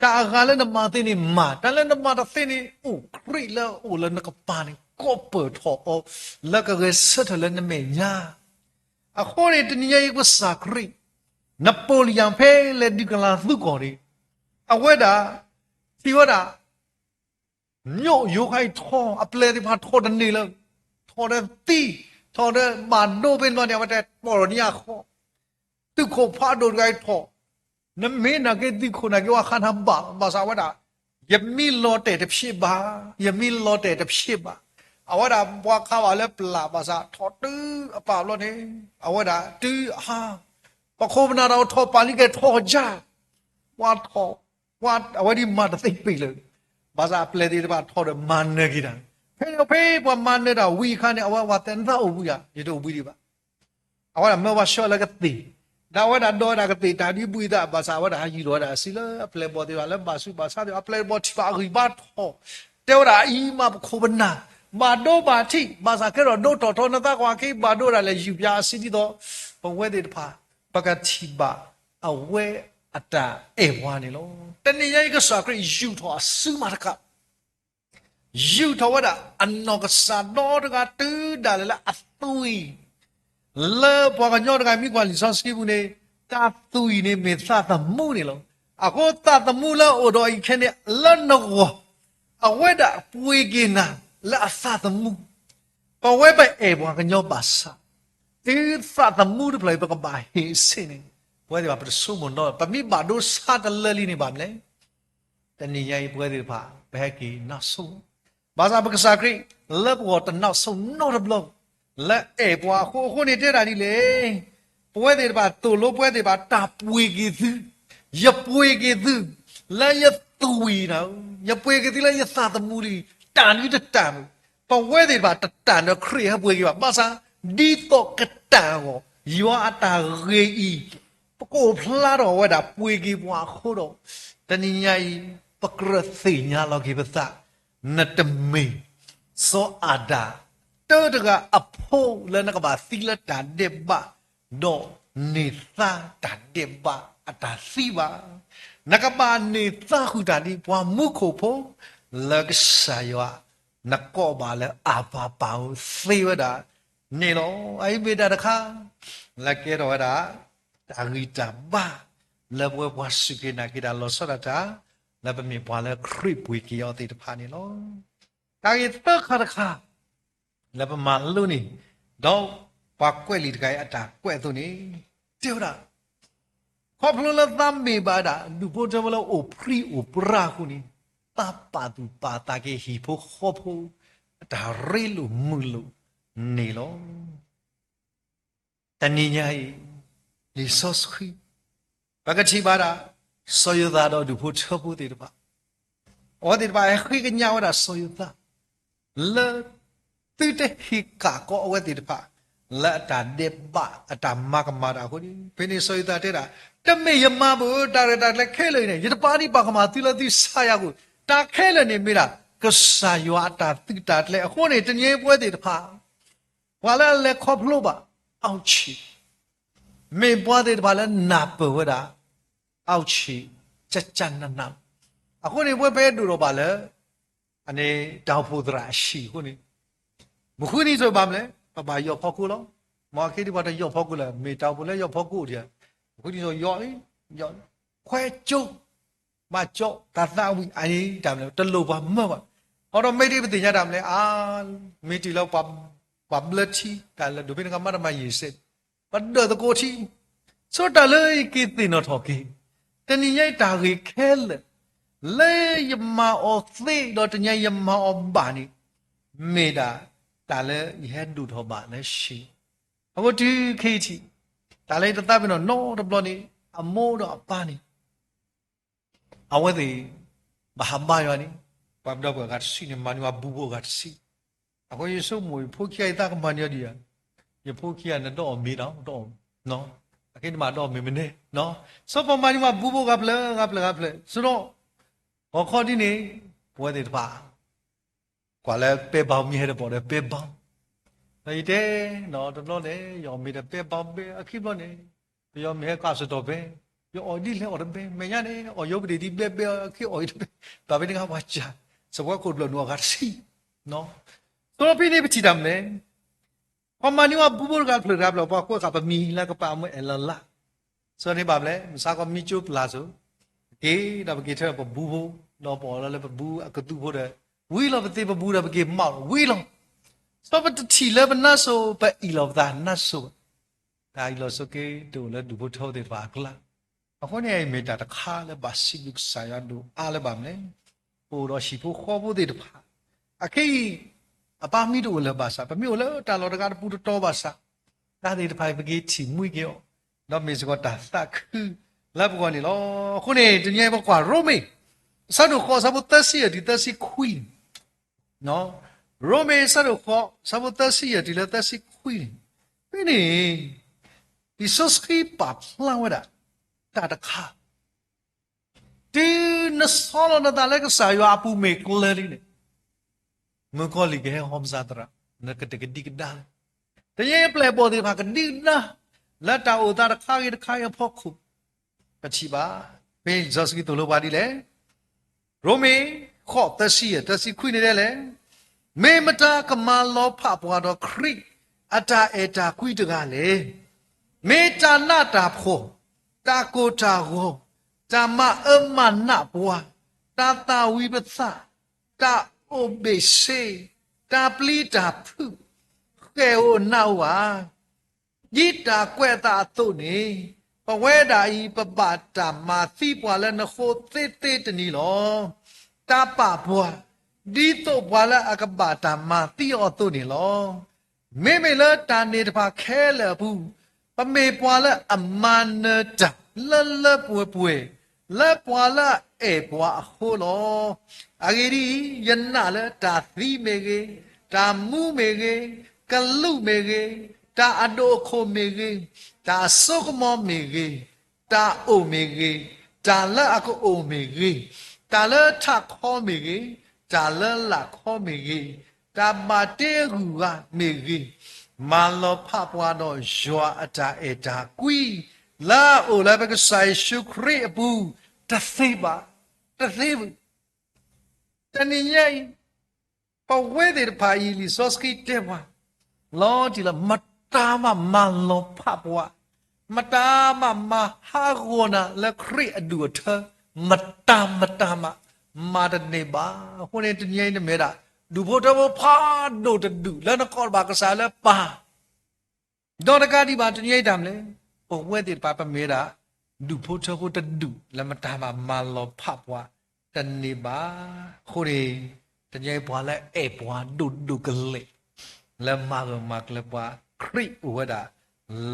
တၢ်အဂၤလၢနမၤသ့န့ၣ်မၤ, တၢ်လၢနမၤတသ့န့ၣ်အိၣ်, ခရံာ်လၢအအိၣ်လၢနကပၤန့ၣ် ကိးပၢၢ်ထီၣ်အီၤ လၢကဂဲၤဆၢထၢၣ်လၢနမဲာ်ညါ. အဃိန့ၣ် တနံၤညါအံၤကစၢ်ခရံာ် နပိာ်လံယၤဖဲလဲၤဒုးကလၤသူကီၢ်န့ၣ် အဝဲဒၣ် ထံၣ်ဝဲဒၣ် မိယိၤဃါအံၤထီၣ် အပျဲၢ်သ့ၣ်တဖၣ်ထီၣ်တန့ၢ်လၢၤ, ထီၣ်ဒီးသံ, ထီၣ်ဒီးဘၣ်ဒိဖဲန့ၣ်ဘျီန့ၣ် အဝဲတဲပိာ်ထီၣ်န့ၢ်အဃီ, သုးခိၣ်ဖးဒိၣ်တဂၤအံၤထီၣ်, နမ့ၢ်နာ်က့ၤသုးခိၣ်နာ်က့ၤဝဲဃါနၤဘၣ်, ဘၣ်ဆၣ်အဝဲဒၣ် ယမ့ၢ်လီၤတဲာ်တဖျ့ဘၣ်, ယမ့ၢ်လီၤတဲာ်တဖျ့ဘၣ်. အဝဲဒၣ်ပှၤခးဘၣ်လၢပျၢ်ဘၣ်ဆၣ်ထီၣ်တုၤအပာ်ဘျီန့ၣ် အဝဲဒၣ်တုၤအဟါ, ပခိၣ်ပနၢ်တၢ်အိၣ်ထီၣ်ပာ်လံကဲထီၣ်ကၢ်, ပှၤထီၣ် ပှၤအဝဲဒၣ်မၤတသ့ပ့ၤလၢၤ, ဘၣ်ဆၣ်အပျဲၢ်သ့ၣ်တဖၣ်ထီၣ်ဒီးမၤနၢၤက့ၤတၢ်, ဖဲန့ၣ်ဖဲပှၤမၤနၢၤတၢ်ဝံၤအခါန့ၣ် အဝဲဝဲသဲနသးအိၣ်ဘှံးဧါ, ယတအိၣ်ဘှံးဒံးဘၣ်. အဝဲဒၣ်မၢဝဲဆှၢလၢကသ့ၣ်, ဒီးအဝဲဒၣ်ဒီးဝဲဒၣ်ကသ့ၣ်တၢ်ဒ်ဘှံးသး ဘၣ်ဆၣ်အဝဲဒၣ်ဟးယံၤထီၣ်ဝဲဒၣ်အစုလၢအပျဲၢ်ဘီၣ်သ့ၣ်တဖၣ်လၢဘၣ်ဆူးဘၣ်ဆါသ့ၣ်တဖၣ် အပျဲၢ်ဘီၣ်ထံၣ်ဘၣ်အဂံၢ်ဘါထီၣ်, တဲဝဲဒၣ်အံၤမးပခိၣ်ပနၢ်, ဘၣ်ဒိဘၣ်ထံး ဘၣ်ဆၣ်ကဲထီၣ်ဒိၣ်ထီၣ်ထီနသးကွၢ်က့ၤ ဘၣ်ဒိဒၣ်လဲာ်ယူၤပၠးအစုဒ်သိး ပဝဲသ့ၣ်တဖၣ် ပကထံၣ်ဘၣ်အဝဲအတၢ်အဲၣ်ပှၤန့ၣ်လီၤ. တနံၤညါအံၤကစၢ်ခရံာ်ယူၤထီၣ်အစုမးတကး ယူၤထီၣ်ဝဲဒၣ်အနီၢ်ကစၢ်ဒီတဂၤတုၤဒၣ်လဲာ်လၢအသွံၣ်, လၢပှၤကညီတဂၤမ့ၢ်ကွၢ်လံာ်စီဆှံပူၤန့ၣ် တၢ်သွံၣ်န့ၣ်မ့ၢ်သးသမူန့ၣ်လီၤ. အဃိသးသမူလၢအအိၣ်ဒီးအံၤခဲန့ၣ် လၢနဂီၢ် အဝဲဒၣ်ပှ့ၤက့ၤနၤလၢအသးသမူ, ပဝဲပအဲၣ်ပှၤကညီဘၣ်ဆၣ်, တုၤသးသမူတဖျၢၣ်အံၤ ပကဘၣ်ဟ့ၣ်အဆ့ၣ်န့ၣ် ပဝဲသ့ၣ်တဖၣ်ပတဆိကမိၣ်နီတဘျီ, ပမ့ၢ်ဘၣ်ဒိဆါတလၢလံန့ၣ်ဘၣ်မနုၤလဲၣ်. တနံၤညါအံၤပဝဲသ့ၣ်တဖၣ် ပဟဲက့ၤနးဆိ, ဘၣ်ဆၣ်ပကစၢ်ခရံာ် လၢပဂီၢ်တနးဆိနီတဘျီ, လၢအဲၣ်ပှၤအဃိ, အဃိန့ၣ်တဲဒၣ်ဒ်လဲၣ်, ပဝဲသ့ၣ်တဖၣ်သိၣ်လိပဝဲသ့ၣ်တဖၣ် တၢ်ပှ့ၤက့ၤသု, ယပှ့ၤက့ၤသု လၢယသွံၣ်နၤဧၢ, ယပှ့ၤက့ၤသုလၢယသးသမူလံ, တၢ်နုတတၢ်မုာ်, ပဝဲသ့ၣ်တဖၣ်တတၢ်ဒီးခရံာ်ဟဲပှ့ၤက့ၤဘၣ်, ဘၣ်ဆၣ် ဒ်သိးကတၢ်အဂီၢ် ယွၤအတၢ်ဂ့ၤအံၤ ပကအိၣ်ဖျါထီၣ်ဝဲဒၣ်ပှ့ၤက့ၤပှၤအဃိဒီး, တနံၤညါအံၤ ပကြၢးသ့ၣ်ညါလီၤက့ၤပသး, နတမ့ၢ် စီၤအၤဒၣ် တၢတဂၤအဖိလၢနကဘၣ်သံလၢတၢ်ဒဲးဘး, ဒီးန့ၢ်သါတၢ်ဒဲးဘးအတၢ်သံဘၣ်. နကဘၣ်န့ၢ်သါဃုာ်တၢ်ဒ်ပှၤမူခိၣ်ဖိ လၢကစၢ်ယွၤ နကိးဘၣ်လၢအဘၤပၢ်ဧၢ သ့ဝဲဒၣ်န့ၣ်လီၤ. အအံၤမ့ၢ်တၢ်တခါ လၢကဲထီၣ်ဝဲဒၣ် တၢ်ဂံၢ်တၢ်ဘါ လၢပဝဲပှၤစူၢ်က့ၤနာ်က့ၤတၢ်လီၤဆီဒၣ်တၢ် လၢပမ့ၢ်ပှၤလၢခရံာ်ပှ့ၤက့ၤအီၤသ့ၣ်တဖၣ်န့ၣ်လီၤ. တၢ်ဂ့ၢ်သၢခါတခါ လၢပမၤလိန့ၣ်, ဒီးပှၤကွဲးလံာ်တဂၤအံၤအတၢ်ကွဲးအသိးန့ၣ် တဲဝဲဒၣ်, ခီဖျိလၢသးမ့ၢ်ဘၣ်ဒၣ် ဒူၣ်ဖိထၢဖိလၢအိၣ်ဖှံအိၣ်ပြါအဃိန့ၣ်, သးပာ်သူၣ်ပာ်သးက့ၤဟံၣ်ဖိဃီဖိ အတၢ်ရ့လိာ်မုာ်လိာ်န့ၣ်လီၤ. တနံၤညါအံၤ လံာ်စီဆှံ ပကထံၣ်ဘၣ်ဒၣ် စီၤယိၤသးဒီးဒူၣ်ဖိထၢဖိသ့ၣ်တဖၣ်, အဝဲသ့ၣ်တဖၣ်ဟဲဃ့ကညးဝဲဒၣ်စီၤယိၤသး လၢ သုတဟ့ၣ်ကၣ်ကီအဝဲသ့ၣ်တဖၣ် လၢအတၢ်ဒဲးဘးအတၢ်မၤကမၣ်တၢ်အဃိန့ၣ်, ဖဲန့ၣ်စီၤယိၤသးတဲဒၣ်, တမ့ၢ်ယမါဘၣ်ဧၢ, တၢ်ရဲၣ်တၢ်ကျဲၤခဲလၢာ်အံၤန့ၣ် ယတပာ်ဒံးပာ်ကမၣ်သုလၢသုဆါယၤအဂီၢ်, တၢ်ခဲလၢာ်န့ၣ်မ့ၢ်ဒၣ် ကစၢ်ယွၤအတၢ်သုးတၢ်ကျဲၤအဃိန့ၣ် တနံၤအံၤပဝဲသ့ၣ်တဖၣ် ပှၤလၢအလဲၤခီဖျိဘၣ် အီၣ်ဆံး မ့ၢ်ပှၤသ့ၣ်တဖၣ်လၢနၢ်ပၢၢ်ဝဲဒၣ် အီၣ်ဆံး ကကနန, အဃိန့ၣ် ပဝဲပဟဲဒိၣ်ထီၣ်ဘၣ်လၢ အန့ၣ် တၢ်အိၣ်ဖှိၣ်သရၣ်အဟံၣ်အဃိန့ၣ်, မုၢ်ဃုနံၤဆိဘၣ်မနုၤလဲၣ် ပဘၣ်ယီၢ်ဖီခိၣ်လီၤ. မ်အခဲဒံးပှၤတယီၢ်ဖီခိၣ်လၢၤ မ့ၢ်တၢ်အိၣ်ဖှိၣ်လၢယီၢ်ဖီခိၣ်အိၣ်ဒံးဧါ, မုၢ်ဃုနံၤဆိယီၢ်လံ, ယီၢ်လံ, ခွဲကၠိ ဘၣ်ကၠီ တၢ်သးဝံၣ်အံၤတၢ်မနုၤလဲၣ် တလိၣ်ပှၤမၢဘၣ်. အီၤဒီးမ့ၢ်ဒ်ပသ့ၣ်ညါတၢ်မနုၤလဲၣ် အါ, မ့ၢ်တုၤလၢ ပှၤဘျၢထံ တၢ်လၢဒိၣ်ဖဲန့ၣ်ကမၤတမၤယံာ်စဲး ပဒၢးသကိးထံ, ဆိတၢ်လၢယက့ၤသ့ၣ်နီၣ်ထီၣ်က့ၤ, တနံၤညါအံၤတၢ်ဂ့ၢ်ခဲလၢာ် လၢယမၤအီၤသ့ဒီးတနံၤညါယမၤအီၤဘၣ်န့ၣ်, မ့ၢ်ဒၣ်တၢ်လၢယဟဲဒိၣ်ထီၣ်ဘၣ်လၢဟံၣ်, အဃိတုၤခဲအံၤထံး, တၢ်လၢယတသးပ့ၤနီၣ်နီတဘျီန့ၣ် အမိၢ်ဒီးအပၢ်န့ၣ် အဝဲသ့ၣ် ဘၣ်ဟးဘါယွၤန့ၣ်, ပှၤပဒီပုၢ်ဝဲၢ်အဂၤတဆံန့ၣ် မၤန့ၢ်ဝဲဘူဖိအဂၤတဆံ, အဃိယဆိကမိၣ် ယဖိခံဂၤအံၤသးကမၤန့ၢ်အီၤဒံးဧါ, ယဖိခံဂၤန့ၣ် ဒီးအီၣ်မ့ၤဒီး, အဃိန့ၣ်မၤဒီးအီၣ်မ့ၤမနုၤ, စီၤပီမၤန့ၢ်ဝဲဘူဖိဂၤဖျၢၣ်ဂၤဖျၢၣ်ဂၤဖျၢၣ် ဆိဒီး ဂီၤခီဒ်န့ၣ် ပဝဲသ့ၣ်တဖၣ် ကွၢ်လၢပဲဘီမ့ၢ်ဟဲတဘီဒီးပဲဘီ, ဒီးယတဲ, တဘျီန့ၣ် ယအီၣ်မ့ၤဒီးပဲဘီဘဲ အခံဘျီန့ၣ် ပယီၤမ့ၢ်ဟဲကးစ့ၢ်တီၢ်ဘဲ, ယအီၣ်ဒ်လဲၣ်အီၣ်တဘဲ မဲာ်ညါန့ၣ် အီၣ်ယိပဒ့ၣ်ဒ်ဘဲဘဲ အခံအီၣ်ယတဘဲ, ဘၣ်ဖဲန့ၣ်ကပှၤစၢ် စပှၤခိၣ်တဘျီၣ်နုာ်အဂၤတဆံ, သိးဖဲန့ၣ်ပထံၣ်တၢ်မနုၤလဲၣ် ပှၤမၤန့ၢ်ဝဲဘူဖိတဂၤဖျၢၣ်တဂၤဖျၢၣ် ပှၤကွဲးဃာ်ပမံၤလၢကပာ်မ့ၢ်အဲၣ်လီၤလး, ဆိန့ၣ်ဘၣ်မနုၤလဲၣ် မုၢ်ဆါခီမံကၠိပျၢ်စိၤ, က့ၤဒီးပက့ၤထၢပဘူဖိ, ဒီးပအီၣ်လီၤလၢပဘူအကသူဖိဒီး, ဝံၤလီၤပသ့ပဘူဒီးပက့ၤမၤအီၤဝံၤလီၤ, စီၤပတထံၣ်လၢပနါစိၤ ပအ့ၣ်လီၤပသးနါစိၤဘၣ်, တၢ်အ့ၣ်လိာ်ဆိးက့တအိၣ်လၢဒူၣ်ဖိထၢဖိသ့ၣ်တဖၣ်အကျါ, အဃိန့ၣ်အံၤမ့ၢ်တၢ်တခါလၢဘၣ်စံးဘျုးကစၢ်ယွၤဒိၣ်အါလၢၤဘၣ်မနုၤလဲၣ်, ပအိၣ်ဒီးဟံၣ်ဖိဃီဖိသ့ၣ်တဖၣ်, အခဲအံၤ အပၢ်မံတအိၣ်လၢၤဘၣ်ဆၣ် ပမ့ၢ်အိၣ်လၢတၢ်လီၢ်တဂၤတပူၤတတီၤဘၣ်ဆၣ်, တၢ်သ့ၣ်တဖၣ်အံၤပက့ၤထံၣ်မှံက့ၤအီၤ, ဒီးမ့ၢ်စ့ၢ်ကီးတၢ်သးခုလၢပဂီၢ်န့ၣ်လီၤ. အဃိန့ၣ် တနံၤအံၤပကွၢ်ရိမ့ၤ အဆၢဒိၣ်ဃိး အဆၢဖိသၢဆံယဲၢ်တုၤသၢဆံခွံန့ၣ်, ရိမ့ၤအဆၢဒိၣ်ဃိး အဆၢဖိသၢဆံယဲၢ်တုၤလၢသၢဆံခွံန့ၣ်, ဖဲန့ၣ် လံာ်စီဆှံပာ်ဖျါဝဲဒၣ် တၢ်တခါ တုၤနဆီလီၤနသးလၢကစၢ်ယွၤအပူၤမ့ၢ်ကျၢၤလံန့ၣ်, မုၣ်ကီၤလံၢ်ကဟဲဟီၣ်မၤစၢၤသရၣ်, နကတကဒံကဒါလၢၤ, တနံၤအံၤပျဲၢ်ဘီၣ်သ့ၣ်တဖၣ်ကဒံကဒါ လၢတၢ်အိၣ်သးတခါဂ့ၤတခါဂ့ၤအဖီခိၣ်, ပထံၣ်ဘၣ် ဖဲလံာ်စီဆှံသိၣ်လိပှၤဒ်လဲၣ်, ရိမ့ၤ ဃိး သၢဆံယဲၢ် သၢဆံခွံန့ၣ်ဒ်လဲၣ်, မ့ၢ်မတၤကမၤလီၤဖးပှၤဒီးခရံာ်အတၢ်အဲၣ်တၢ်ကွံတဂၤလဲၣ်. မ့ၢ်တၢ်နးတၢ်ဖှီၣ်, တၢ်ကိၢ်တၢ်ဂီၤ, တၢ်မၤအၢမၤနးပှၤ, တၢ်သၣ်ဝံၤပသး, တၢ်အိၣ်ဘ့ၣ်ဆ့, တၢ်ပျံၤတၢ်ဖုး, ဃဲၣ်ဧိၤနးဧိၤဧါ. ဒ်တၢ်ကွဲးအသးအသိးန့ၣ်, ပဝဲဒၣ်အံၤပဘၣ်တၢ်မၤသံပှၤလၢနဃိသ့သ့တနံၤလီၤ. တၢ်ပာ်ပှၤ, ဒ်သိးပှၤလၢအကဘၣ်တၢ်မၤသံအီၤအသိးန့ၣ်လီၤ. မ့မ့ၢ်လၢတၢ်န့ၣ်တဖၣ်ခဲလၢာ်အပူၤ, ပမ့ၢ်ပှၤလၢအမၤနၢၤတၢ်လၢလၢပှဲၤပှဲၤ လၢပှၤလၢအအဲၣ်ပှၤအဃိလီၤ. အဂ့ၢ်ဒ်အံၤ, ယနာ်လၢတၢ်သံမ့ၢ်ဂ့ၤ, တၢ်မူမ့ၢ်ဂ့ၤ, ကလူးမ့ၢ်ဂ့ၤ, တၢ်အဒိၣ်အခိၣ်မ့ၢ်ဂ့ၤ, တၢ်အစိကမီၤမ့ၢ်ဂ့ၤ, တၢ်အိၣ်မ့ၢ်ဂ့ၤ, တၢ်လၢအကအိၣ်မ့ၢ်ဂ့ၤ, တၢ်လၢထးခီမ့ၢ်ဂ့ၤ, တၢ်လၢလာ်ခီမ့ၢ်ဂ့ၤ, တၢ်ဘၣ်တ့အဂုၤအဂၤမ့ၢ်ဂ့ၤ, မၤလီၤဖးပှၤဒီးယွၤအတၢ်အဲၣ်တၢ်ကွံ လၢအအိၣ်လၢပကစၢ်ယ့ၣ်ၡူးခရံာ်အပူၤ တသ့ဘၣ်, တသ့ဘၣ်. တနံၤညါအံၤ ပဝဲသ့ၣ်တဖၣ်အံၤ လံာ်စီဆှံတဲပှၤ လီၤတံၢ်လၢ မတၤမးမၤလီၤဖးပှၤ, မတၤမးမၤဟးဂီၤနၤလၢခရံာ်အဒူၣ်အထၢ, မတၤမတၤမး မၤတန့ၢ်ဘၣ်. အဃိန့ၣ် တနံၤညါအံၤနမ့ၢ်ဝဲဒၣ် ဒူၣ်ဖိထၢဖိဖးဒိၣ်တဒူၣ် လၢနကိးဘၣ်ကစၢ်လၢပၢ် ဒီးတကးဒံးဘၣ် တနံၤညါအံၤတၢ်မနုၤလဲၣ်, ပဝဲသ့ၣ်တဖၣ် ပမ့ၢ်ဝဲဒၣ် ဒူၣ်ဖိထၢဖိတဒူၣ် လၢမတၤမးမၤလီၤဖးပှၤတန့ၢ်ဘၣ်. အဃိန့ၣ် တနံၤညါအံၤ ပှၤလၢအအဲၣ်ပှၤဒိၣ်ဒိၣ်ကလဲာ် လၢမၤဂၢၢ်မၤကျၢၤပှၤ ခရံာ်အိၣ်ဝဲဒၣ်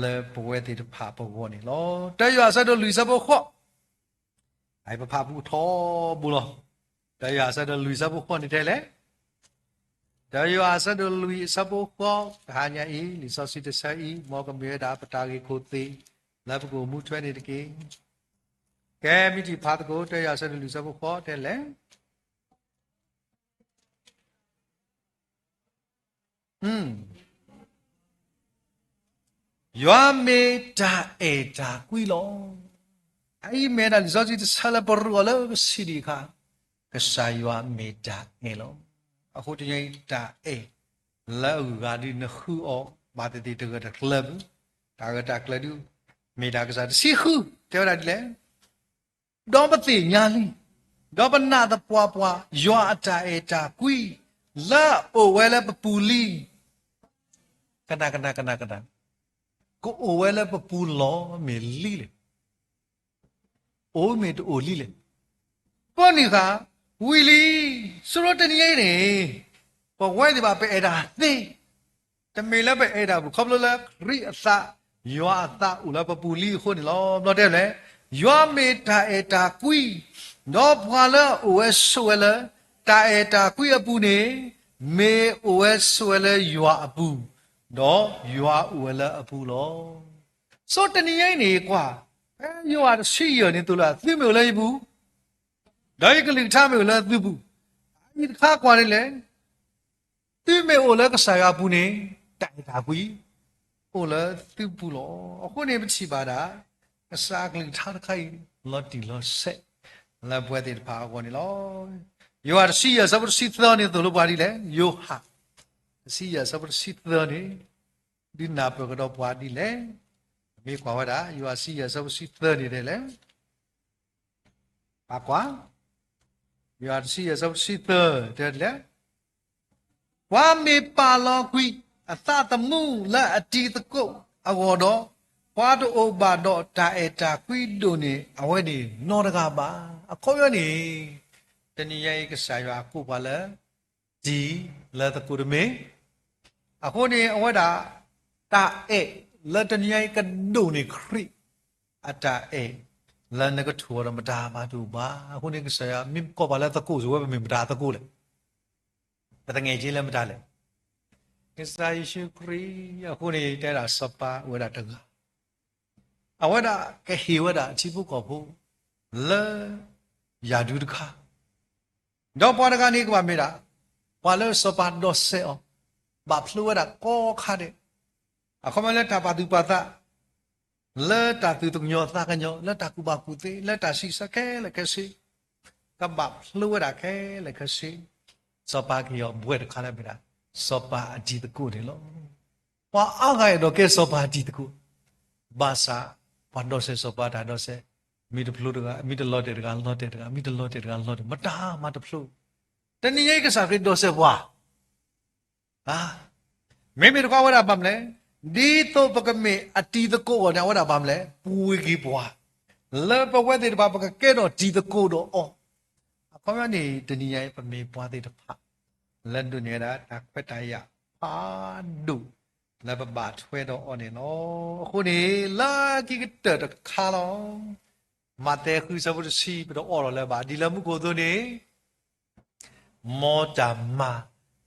လၢပဝဲသ့ၣ်တဖၣ်ပဂီၢ်န့ၣ်လီၤ. တၢယိၤဟၣ်အဆၢဒိၣ်လွံၢ်အဆၢဖိဃိး အအံၤပဖးဖူထီဘိလီၤ. တၢယိၤဟၣ်အဆၢဒိၣ်လွံၢ်အဆၢဖိဃိးန့ၣ်တဲလဲၣ်, တၢယိၤဟၣ်အဆၢဒိၣ်လွံၢ်အဆၢဖိဃိး, တဟါညါအံၤ လံာ်စီဆှံတဆၢအံၤ မ်ကမ့ၢ်ဝဲဒၣ်ပတၢ်ဂ့ၢ်ခိၣ်သ့ၣ် လၢပကအိၣ်မူထွဲန့ၣ်တက့ၢ်. ကဲ မ့ၢ်တံၢ်ဖးသကိး တၢယိၤဟၣ်အဆၢဒိၣ်လွံၢ်အဆၢဖိဃိးတဲလဲၣ် ယွၤမ့ၢ်တၢ်အဲၣ်တၢ်ကွံလီၤ. အအံၤမ့ၢ်ဒၣ်လံာ်စီဆှံတဆၢလၢပရူးအီၤလၢကဆံးဒံးအခါ, ကစၢ်ယွၤမ့ၢ်တၢ်အဲၣ်လီၤ. အဃိတနံၤညါအံၤ တၢ်အဲၣ်လၢအဂုၤအဂၤဒ်နဃုအီၤ ဘၣ်သ့ၣ်သ့ၣ်တဂၢၢ်တကျၢၤပူၤ, တၢ်ဂၢၢ်တၢ်ကျၢၤဒ် မ့ၢ်တၢ်ကစၢ်တဆံဃု တဲဝဲဒၣ်ဒ်လဲၣ် ဒီးပသ့ၣ်ညါလံ, ဒီးပနာ်သပှၢ်ပှၢ် ယွၤအတၢ်အဲၣ်တၢ်ကွံ လၢအအိၣ်ဝဲလၢပပူၤလံ. ကနၣ် ကနၣ် ကနၣ် ကနၣ်, ကအိၣ်ဝဲလၢပပူၤလီၤမ့ၢ်လံလဲၣ်, အိၣ်မ့ၢ်တအိၣ်လံလဲၣ်. ပၢနုာ်ဃာ် ဝံၤလံ, ဆိရိတနံၤအံၤန့ၣ် ပဝဲသ့ၣ်တဖၣ် ပအဲၣ်တၢ်သ့ တမ့ၢ်လၢပအဲၣ်တၢ်ပူၤ ခီဖျိလၢခရံာ်အသး ယွၤအသးအိၣ်လၢပပူၤလံအဃိန့ၣ်လီၤ. ဘျီတဲလဲၣ်, ယွၤမ့ၢ်တၢ်အဲၣ်တၢ်ကွံ, ဒီးပှၤလၢအအိၣ်ဝဲဆိးဝဲလၢ တၢ်အဲၣ်တၢ်ကွံအပူၤန့ၣ် မ့ၢ်အိၣ်ဝဲဆိးဝဲလၢယွၤအပူၤ, ဒီးယွၤအိၣ်ဝဲလၢအပူၤလီၤ. ဆိတနံၤအံၤန့ၣ်ကွၢ်, ဖဲယိၤဟၣ်တဆံယဲၢ်န့ၣ်သိၣ်လီၤ သုမ့ၢ်အိၣ်လၢယပူၤ, ဒီးယကလုၢ်ကထါမ့ၢ်အိၣ်လၢသုပူၤ, အအံၤတခါကွၢ်န့ၣ်လဲၣ် သုမ့ၢ်အိၣ်လၢကစၢ်ယွၤအပူၤန့ၣ် တၢ်အဲၣ်တၢ်ကွံ အိၣ်လၢသုပူၤလီၤ. အဃိန့ၣ် ပထံၣ်ဘၣ်ဒၣ် ကစၢ်အကလုၢ်ကထါတခါအံၤ လီၤတံၢ်လီၤဆဲး လၢပဝဲသ့ၣ်တဖၣ်အဂီၢ်န့ၣ်လီၤ. ယိၤဟၣ်တဆံယဲၢ်အဆၢဖိတဆံသၢန့ၣ်သိၣ်လိပှၤဒ်လဲၣ်, ယိၤဟၣ် တဆံယဲၢ်အဆၢဖိတဆံသၢန့ၣ် ဒုးနၢ်ပၢၢ်ကဒီးပှၤဒ်လဲၣ်. ပမ့ၢ်ကွၢ်ဝဲဒၣ် ယိၤဟၣ်တဆံယဲၢ်အဆၢဖိတဆံသၢန့ၣ်ဒ်လဲၣ် ပကွၢ်, ယိၤဟၣ်တဆံယဲၢ်အဆၢဖိတဆံသၢ တဲဒ်လဲၣ်, ပှၤမ့ၢ်ပာ်လီၤကွံာ်အသးသမူလၢအတံၤသကိးအဂီၢ်ဒီး, ပှၤတအိၣ်ဘၣ်ဒီးတၢ်အဲၣ်တၢ်ကွံဒိၣ်န့ၢ်အဝဲန့ၣ်နီတဂၤဘၣ်. အခီပညီန့ၣ် တနံၤညါအံၤ ကစၢ်ယွၤကိးပှၤလၢ တံၤလၢသကိးတမ့ၢ်, အဃိန့ၣ် အဝဲဒၣ် တၢ်အဲၣ်လၢတနံၤညါအံၤကဒိၣ်န့ၢ်ခရံာ် အတၢ်အဲၣ် လၢနကထိၣ်အီၤဒီးမတၤမၤတအိၣ်ဘၣ်. အဃိန့ၣ် ကစၢ်ယွၤမ့ၢ်ကိးပှၤလၢသကိးစ့ၢ်ဝဲ ပမ့ၢ်မတၤသကိးလဲၣ်, ပသငဲးက့လၢမတၤလဲၣ်, ကစၢ်ယ့ၣ်ၡူးခရံာ်. အဃိန့ၣ် တဲဒၣ်စီၤပၤအိၣ်ဝဲဒၣ်တဂၤ အဝဲဒၣ်ကဟ့ၣ်ဝဲဒၣ်အထံဖိကီၢ်ဖိ လၢ ယၤဒုတခါ, ဒီးပှၤတဂၤန့ၣ်ကဘၣ်မ့ၢ်ဒၣ် ပှၤလၢစီၤပၤဒိးစဲးအီၤ, ဘၣ်ဖျိဝဲဒၣ်ကိးခါဒဲး, အခီပညီလၢတၢ်ပာ်သူၣ်ပာ်သး, လၢတၢ်သူၣ်ကညီၤသးကညီၤ, လၢတၢ်ကူၣ်ဘၣ်ကူၣ်သ့, လၢတၢ်ဆံးဆၢခဲလၢာ်ခဲဆ့, ကဘၣ်ဖျိဝဲဒၣ်ခဲလၢာ်ခဲဆ့, စီၤပၤကဟ့ၣ်အီၤဘှဲၣ်တခါလၢမ့ၢ်ဒၣ် စီၤပၤအတံၤသကိးန့ၣ်လီၤ. ပှၤအါဂၤအဲၣ်ဒိးကဲစီၤပၤအတံၤသကိး, ဘၣ်ဆၣ် ပှၤဒိးစဲးစီၤပၤတၢ်ဒိးစဲး, မ့ၢ်တဖျိတဂၤ, မ့ၢ်တလီၤတဲာ်တဂၤ လီၤတဲာ်တဂၤ, မ့ၢ်တလီၤတဲာ်တဂၤလီၤတဲာ်, မတၤမၤတဖျိ. တနံၤညါအံၤကစၢ်ခရံာ်ဒိးစဲးပှၤ မ့မ့ၢ်တခီအဝဲဒၣ်ဘၣ်မနုၤလဲၣ်, ဒ်သိးပကမ့ၢ်အတံၤသကိးအဂီၢ်န့ၣ် အဝဲဒၣ်ဘၣ်မနုၤလဲၣ်, ပူၤဝ့ၤက့ၤပှၤ, လၢပဝဲသ့ၣ်တဖၣ် ပကကဲထီၣ်တံၤသကိးဒီးအီၤ. အခီပညီန့ၣ် တနံၤညါအံၤ ပမ့ၢ်ပှၤသ့ၣ်တဖၣ် လၢဒိးန့ၢ်ဝဲဒၣ် တၢ်ခွဲးတၢ်ယာ်ဖးဒိၣ်, လၢပဘၣ်ထွဲဒီးအီၤန့ၣ်လီၤ. အဃိန့ၣ် လၢခံကတၢၢ်တခါလီၤ. မးသဲဃုဆၢဖိတဆံ ပတအိးထီၣ်လၢၤဘၣ် ဒ်လၢမူခိၣ်အသိးန့ၣ် မ်တၢ်မၤ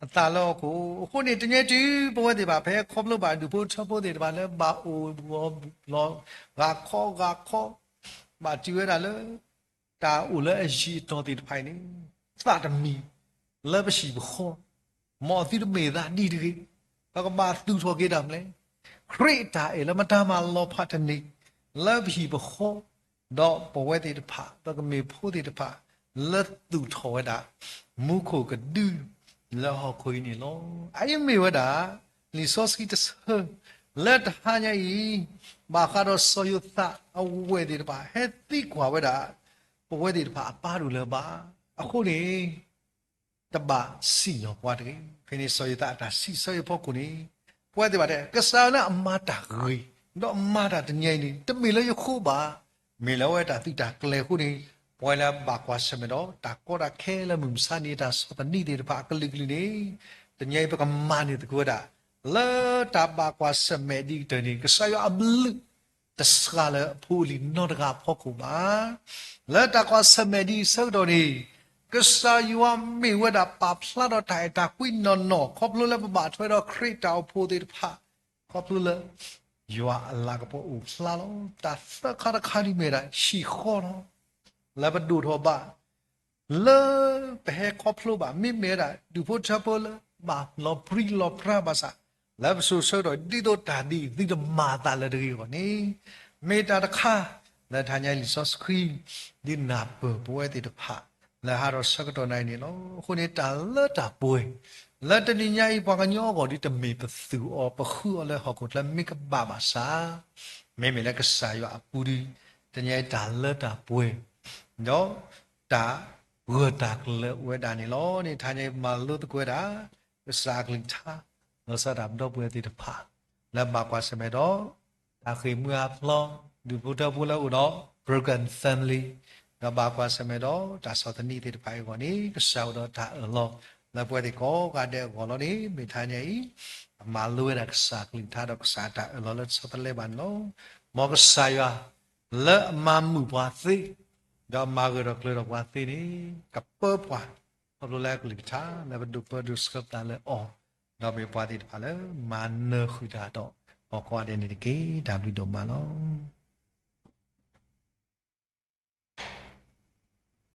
အသးလၢဟီၣ်ခိၣ်. အဃိန့ၣ် တနံၤအံၤ ပဝဲသ့ၣ်တဖၣ် ပဟဲခီဖျိဘၣ်ဒူၣ်ဖိထၢဖိသ့ၣ်တဖၣ်လၢ ဘၣ်အိၣ်လီၤ ဂၤခီဂၤခီ, ဘၣ်တုၤဝဲဒၣ်လၢ တၢ်အိၣ်လၢအယံာ်အတီၤသ့ၣ်တဖၣ်အံၤန့ၣ် သးတမံၤလၢပဟံၣ်ပဃီ, မ်အသုတမ့ၢ်သးဒ်တဂ့ၤ, ပကဘၣ်သူၣ်ထီၣ်က့ၤတၢ်မနုၤလဲၣ်. ခရံာ်အတၢ်အဲၣ်လၢမတၤမၤလီၤဖးတန့ၢ် လၢပဟံၣ်ပဃီ, ဒီးပဝဲသ့ၣ်တဖၣ် ပကမ့ၢ်ဖိသ့ၣ်တဖၣ် လၢသူၣ်ထီၣ်ဝဲဒၣ် မူခိၣ်ကဒု လၢဟီၣ်ခိၣ်အံၤန့ၣ်လီၤ. အအံၤမ့ၢ်ဝဲဒၣ် လံာ်စီဆှံတဆၢ လၢတဟါညါအံၤ ဘၣ်ဃးဒီးစီၤယိၤသးအဝဲၢ်သ့ၣ်တဖၣ် ဟဲသံကွၢ်ဝဲဒၣ် ပဝဲသ့ၣ်တဖၣ်အပၢ်ဒိၣ်လၢၤဘၣ်. အဃိန့ၣ် တဘၣ်စံၣ်ညီၣ်ပှၤတဂ့ၤ. ဖဲန့ၣ်စီၤယိၤသးအတၢ်စံးဆၢအဖီခိၣ်န့ၣ် ပဝဲသ့ၣ်တဖၣ်တဲ ကစၢ်ယွၤလၢအမၤတၢ်ဂ့ၤ ဒီးမၤတၢ်တနံၤအံၤန့ၣ် တမ့ၢ်လၢယဃိဘၣ်, မ့ၢ်လၢအဝဲတၢ်သုးတၢ်ကျဲၤအဃိန့ၣ် ပဝဲလၢဘၣ်ကွၢ်ဆၢၣ်မဲာ်ဒီး တၢ်ကီတၢ်ခဲလၢမုၢ်မဆါန့ၣ် တၢ်ဆီၣ်သနံးသ့ၣ်တဖၣ်အကလုာ်ကလုာ်န့ၣ် တနံၤအံၤပကမၤန့ၢ်သကိးဝဲဒၣ် လၢတၢ်ဘၣ်ကွၢ်ဆၢၣ်မဲာ်ဒ်အံၤကတၢၢ်န့ၣ် ကစၢ်ယွၤအဘျုး တစှၤလၢအဖိအလံၤနီတဂၤအဖီခိၣ်ဘၣ်. လၢတၢ်ကွၢ်ဆၢၣ်မဲာ်ဒ်အံၤအဆၢကတီၢ်န့ၣ် ကစၢ်ယွၤမ့ၢ်ဝဲဒၣ်ပာ်ဖျါထီၣ်တၢ်အဲၣ်တၢ်ကွံနီၢ်နီၢ် ခီဖျိလၢပဘၣ်ထွဲဒီးခရံာ်တၢ်အိၣ်ဖှိၣ်သ့ၣ်တဖၣ်, ခီဖျိလၢ ယွၤအလၤကပီၤအိၣ်ဖျါလီၤ. တၢ်သၢခါတခါဒ်မ့ၢ်ဒၣ် ဟံၣ်ဃီလီၤ. လၢပဒိၣ်ထီၣ်ဘၣ် လၢပဟဲခီဖျိဘၣ် မ့မ့ၢ်ဝဲဒၣ် ဒူၣ်ဖိထၢဖိလၢ ဘၣ်လီၤပြံလီၤပြါဘၣ်ဆၣ် လၢပစိၤဆၢကတီၢ် ဒ်သိးတၢ်ဒ်အံၤ သုတမၤအသးလၢၤတဂ့ၤအဂီၢ်န့ၣ် မ့ၢ်တၢ်တခါ လၢတဟါညါအံၤလံာ်စီဆှံ ဒုးနၢ်ပၢၢ်ပဝဲသ့ၣ်တဖၣ် လၢဟးထီၣ်ဆၢကတီၢ်နၤအံၤန့ၣ်လီၤ. အဃိန့ၣ် တၢ်လၢတၢ်ပှဲၤ လၢတနံၤညါအံၤ ပှၤကညီအဂီၢ်ဒ် တမ့ၢ်ပသူၣ်အီၤ ပဃုအီၤလၢဟီၣ်ခိၣ်ချၢမ့ၢ်ကဘၣ်ဘၣ်ဆၣ် မ့မ့ၢ်လၢကစၢ်ယွၤအပူၤဒ် တနံၤညါအံၤတၢ်လၢတၢ်ပှဲၤ ဒီးတၢ်ဂၢၢ်တၢ်ကျၢၤဝဲဒၣ်န့ၣ်လီၤ. န့ၣ်တဟါညါအံၤ မၤလိသကိးဝဲဒၣ် ကစၢ်အကလုၢ်ကထါ လီၤဆီဒၣ်တၢ်ပဒီပုၢ်ဝဲၢ်သ့ၣ်တဖၣ် လၢဘၣ်ကွၢ်ဆၢၣ်မဲာ်ဒီး တၢ်ဃ့ၢ်မှံဟးဖျိး ဒူၣ်ဖိထၢဖိလၢအိၣ်ဒီး broken family ဒီးဘၣ်ကွၢ်ဆၢၣ်မဲာ်ဒီး တၢ်ဆီၣ်သနံးသ့ၣ်တဖၣ်အံၤအဂီၢ်န့ၣ် ကစၢ်အိၣ်ဒီးတၢ်အၢၣ်လီၤ လၢပဝဲသ့ၣ်ကိးဂၤဒဲးအဂီၢ်လီၤန့ၣ် မ့ၢ်တဟါညါအံၤ ပမၤလိဝဲဒၣ်ကစၢ်အကလုၢ်ကထါဒီးကစၢ်အတၢ်အၢၣ်လီၤလၢတဆီတလဲဘၣ်န့ၣ်လီၤ. မ်ကစၢ်ယွၤ လၢအမၤမုာ်ပှၤသ့ ဒီးမၤဂၢၢ်ဒီးကျၢၤဒီးပှၤသ့န့ၣ် ကပၢပှၤ ခီဖျိလၢအကလုၢ်ကထါ လၢပဒိးပၢဒိးဆှၢပသးလၢအီၤ ဒီးမ့ၢ်ပှၤသ့ၣ်တဖၣ်လၢ မၤနၢၤဃုာ်တၢ်ဒီး ဟီၣ်ခိၣ်အါဒဲးန့ၣ်တက့ၢ်. တၢ်ဘျုးဒိၣ်မးလီၤ.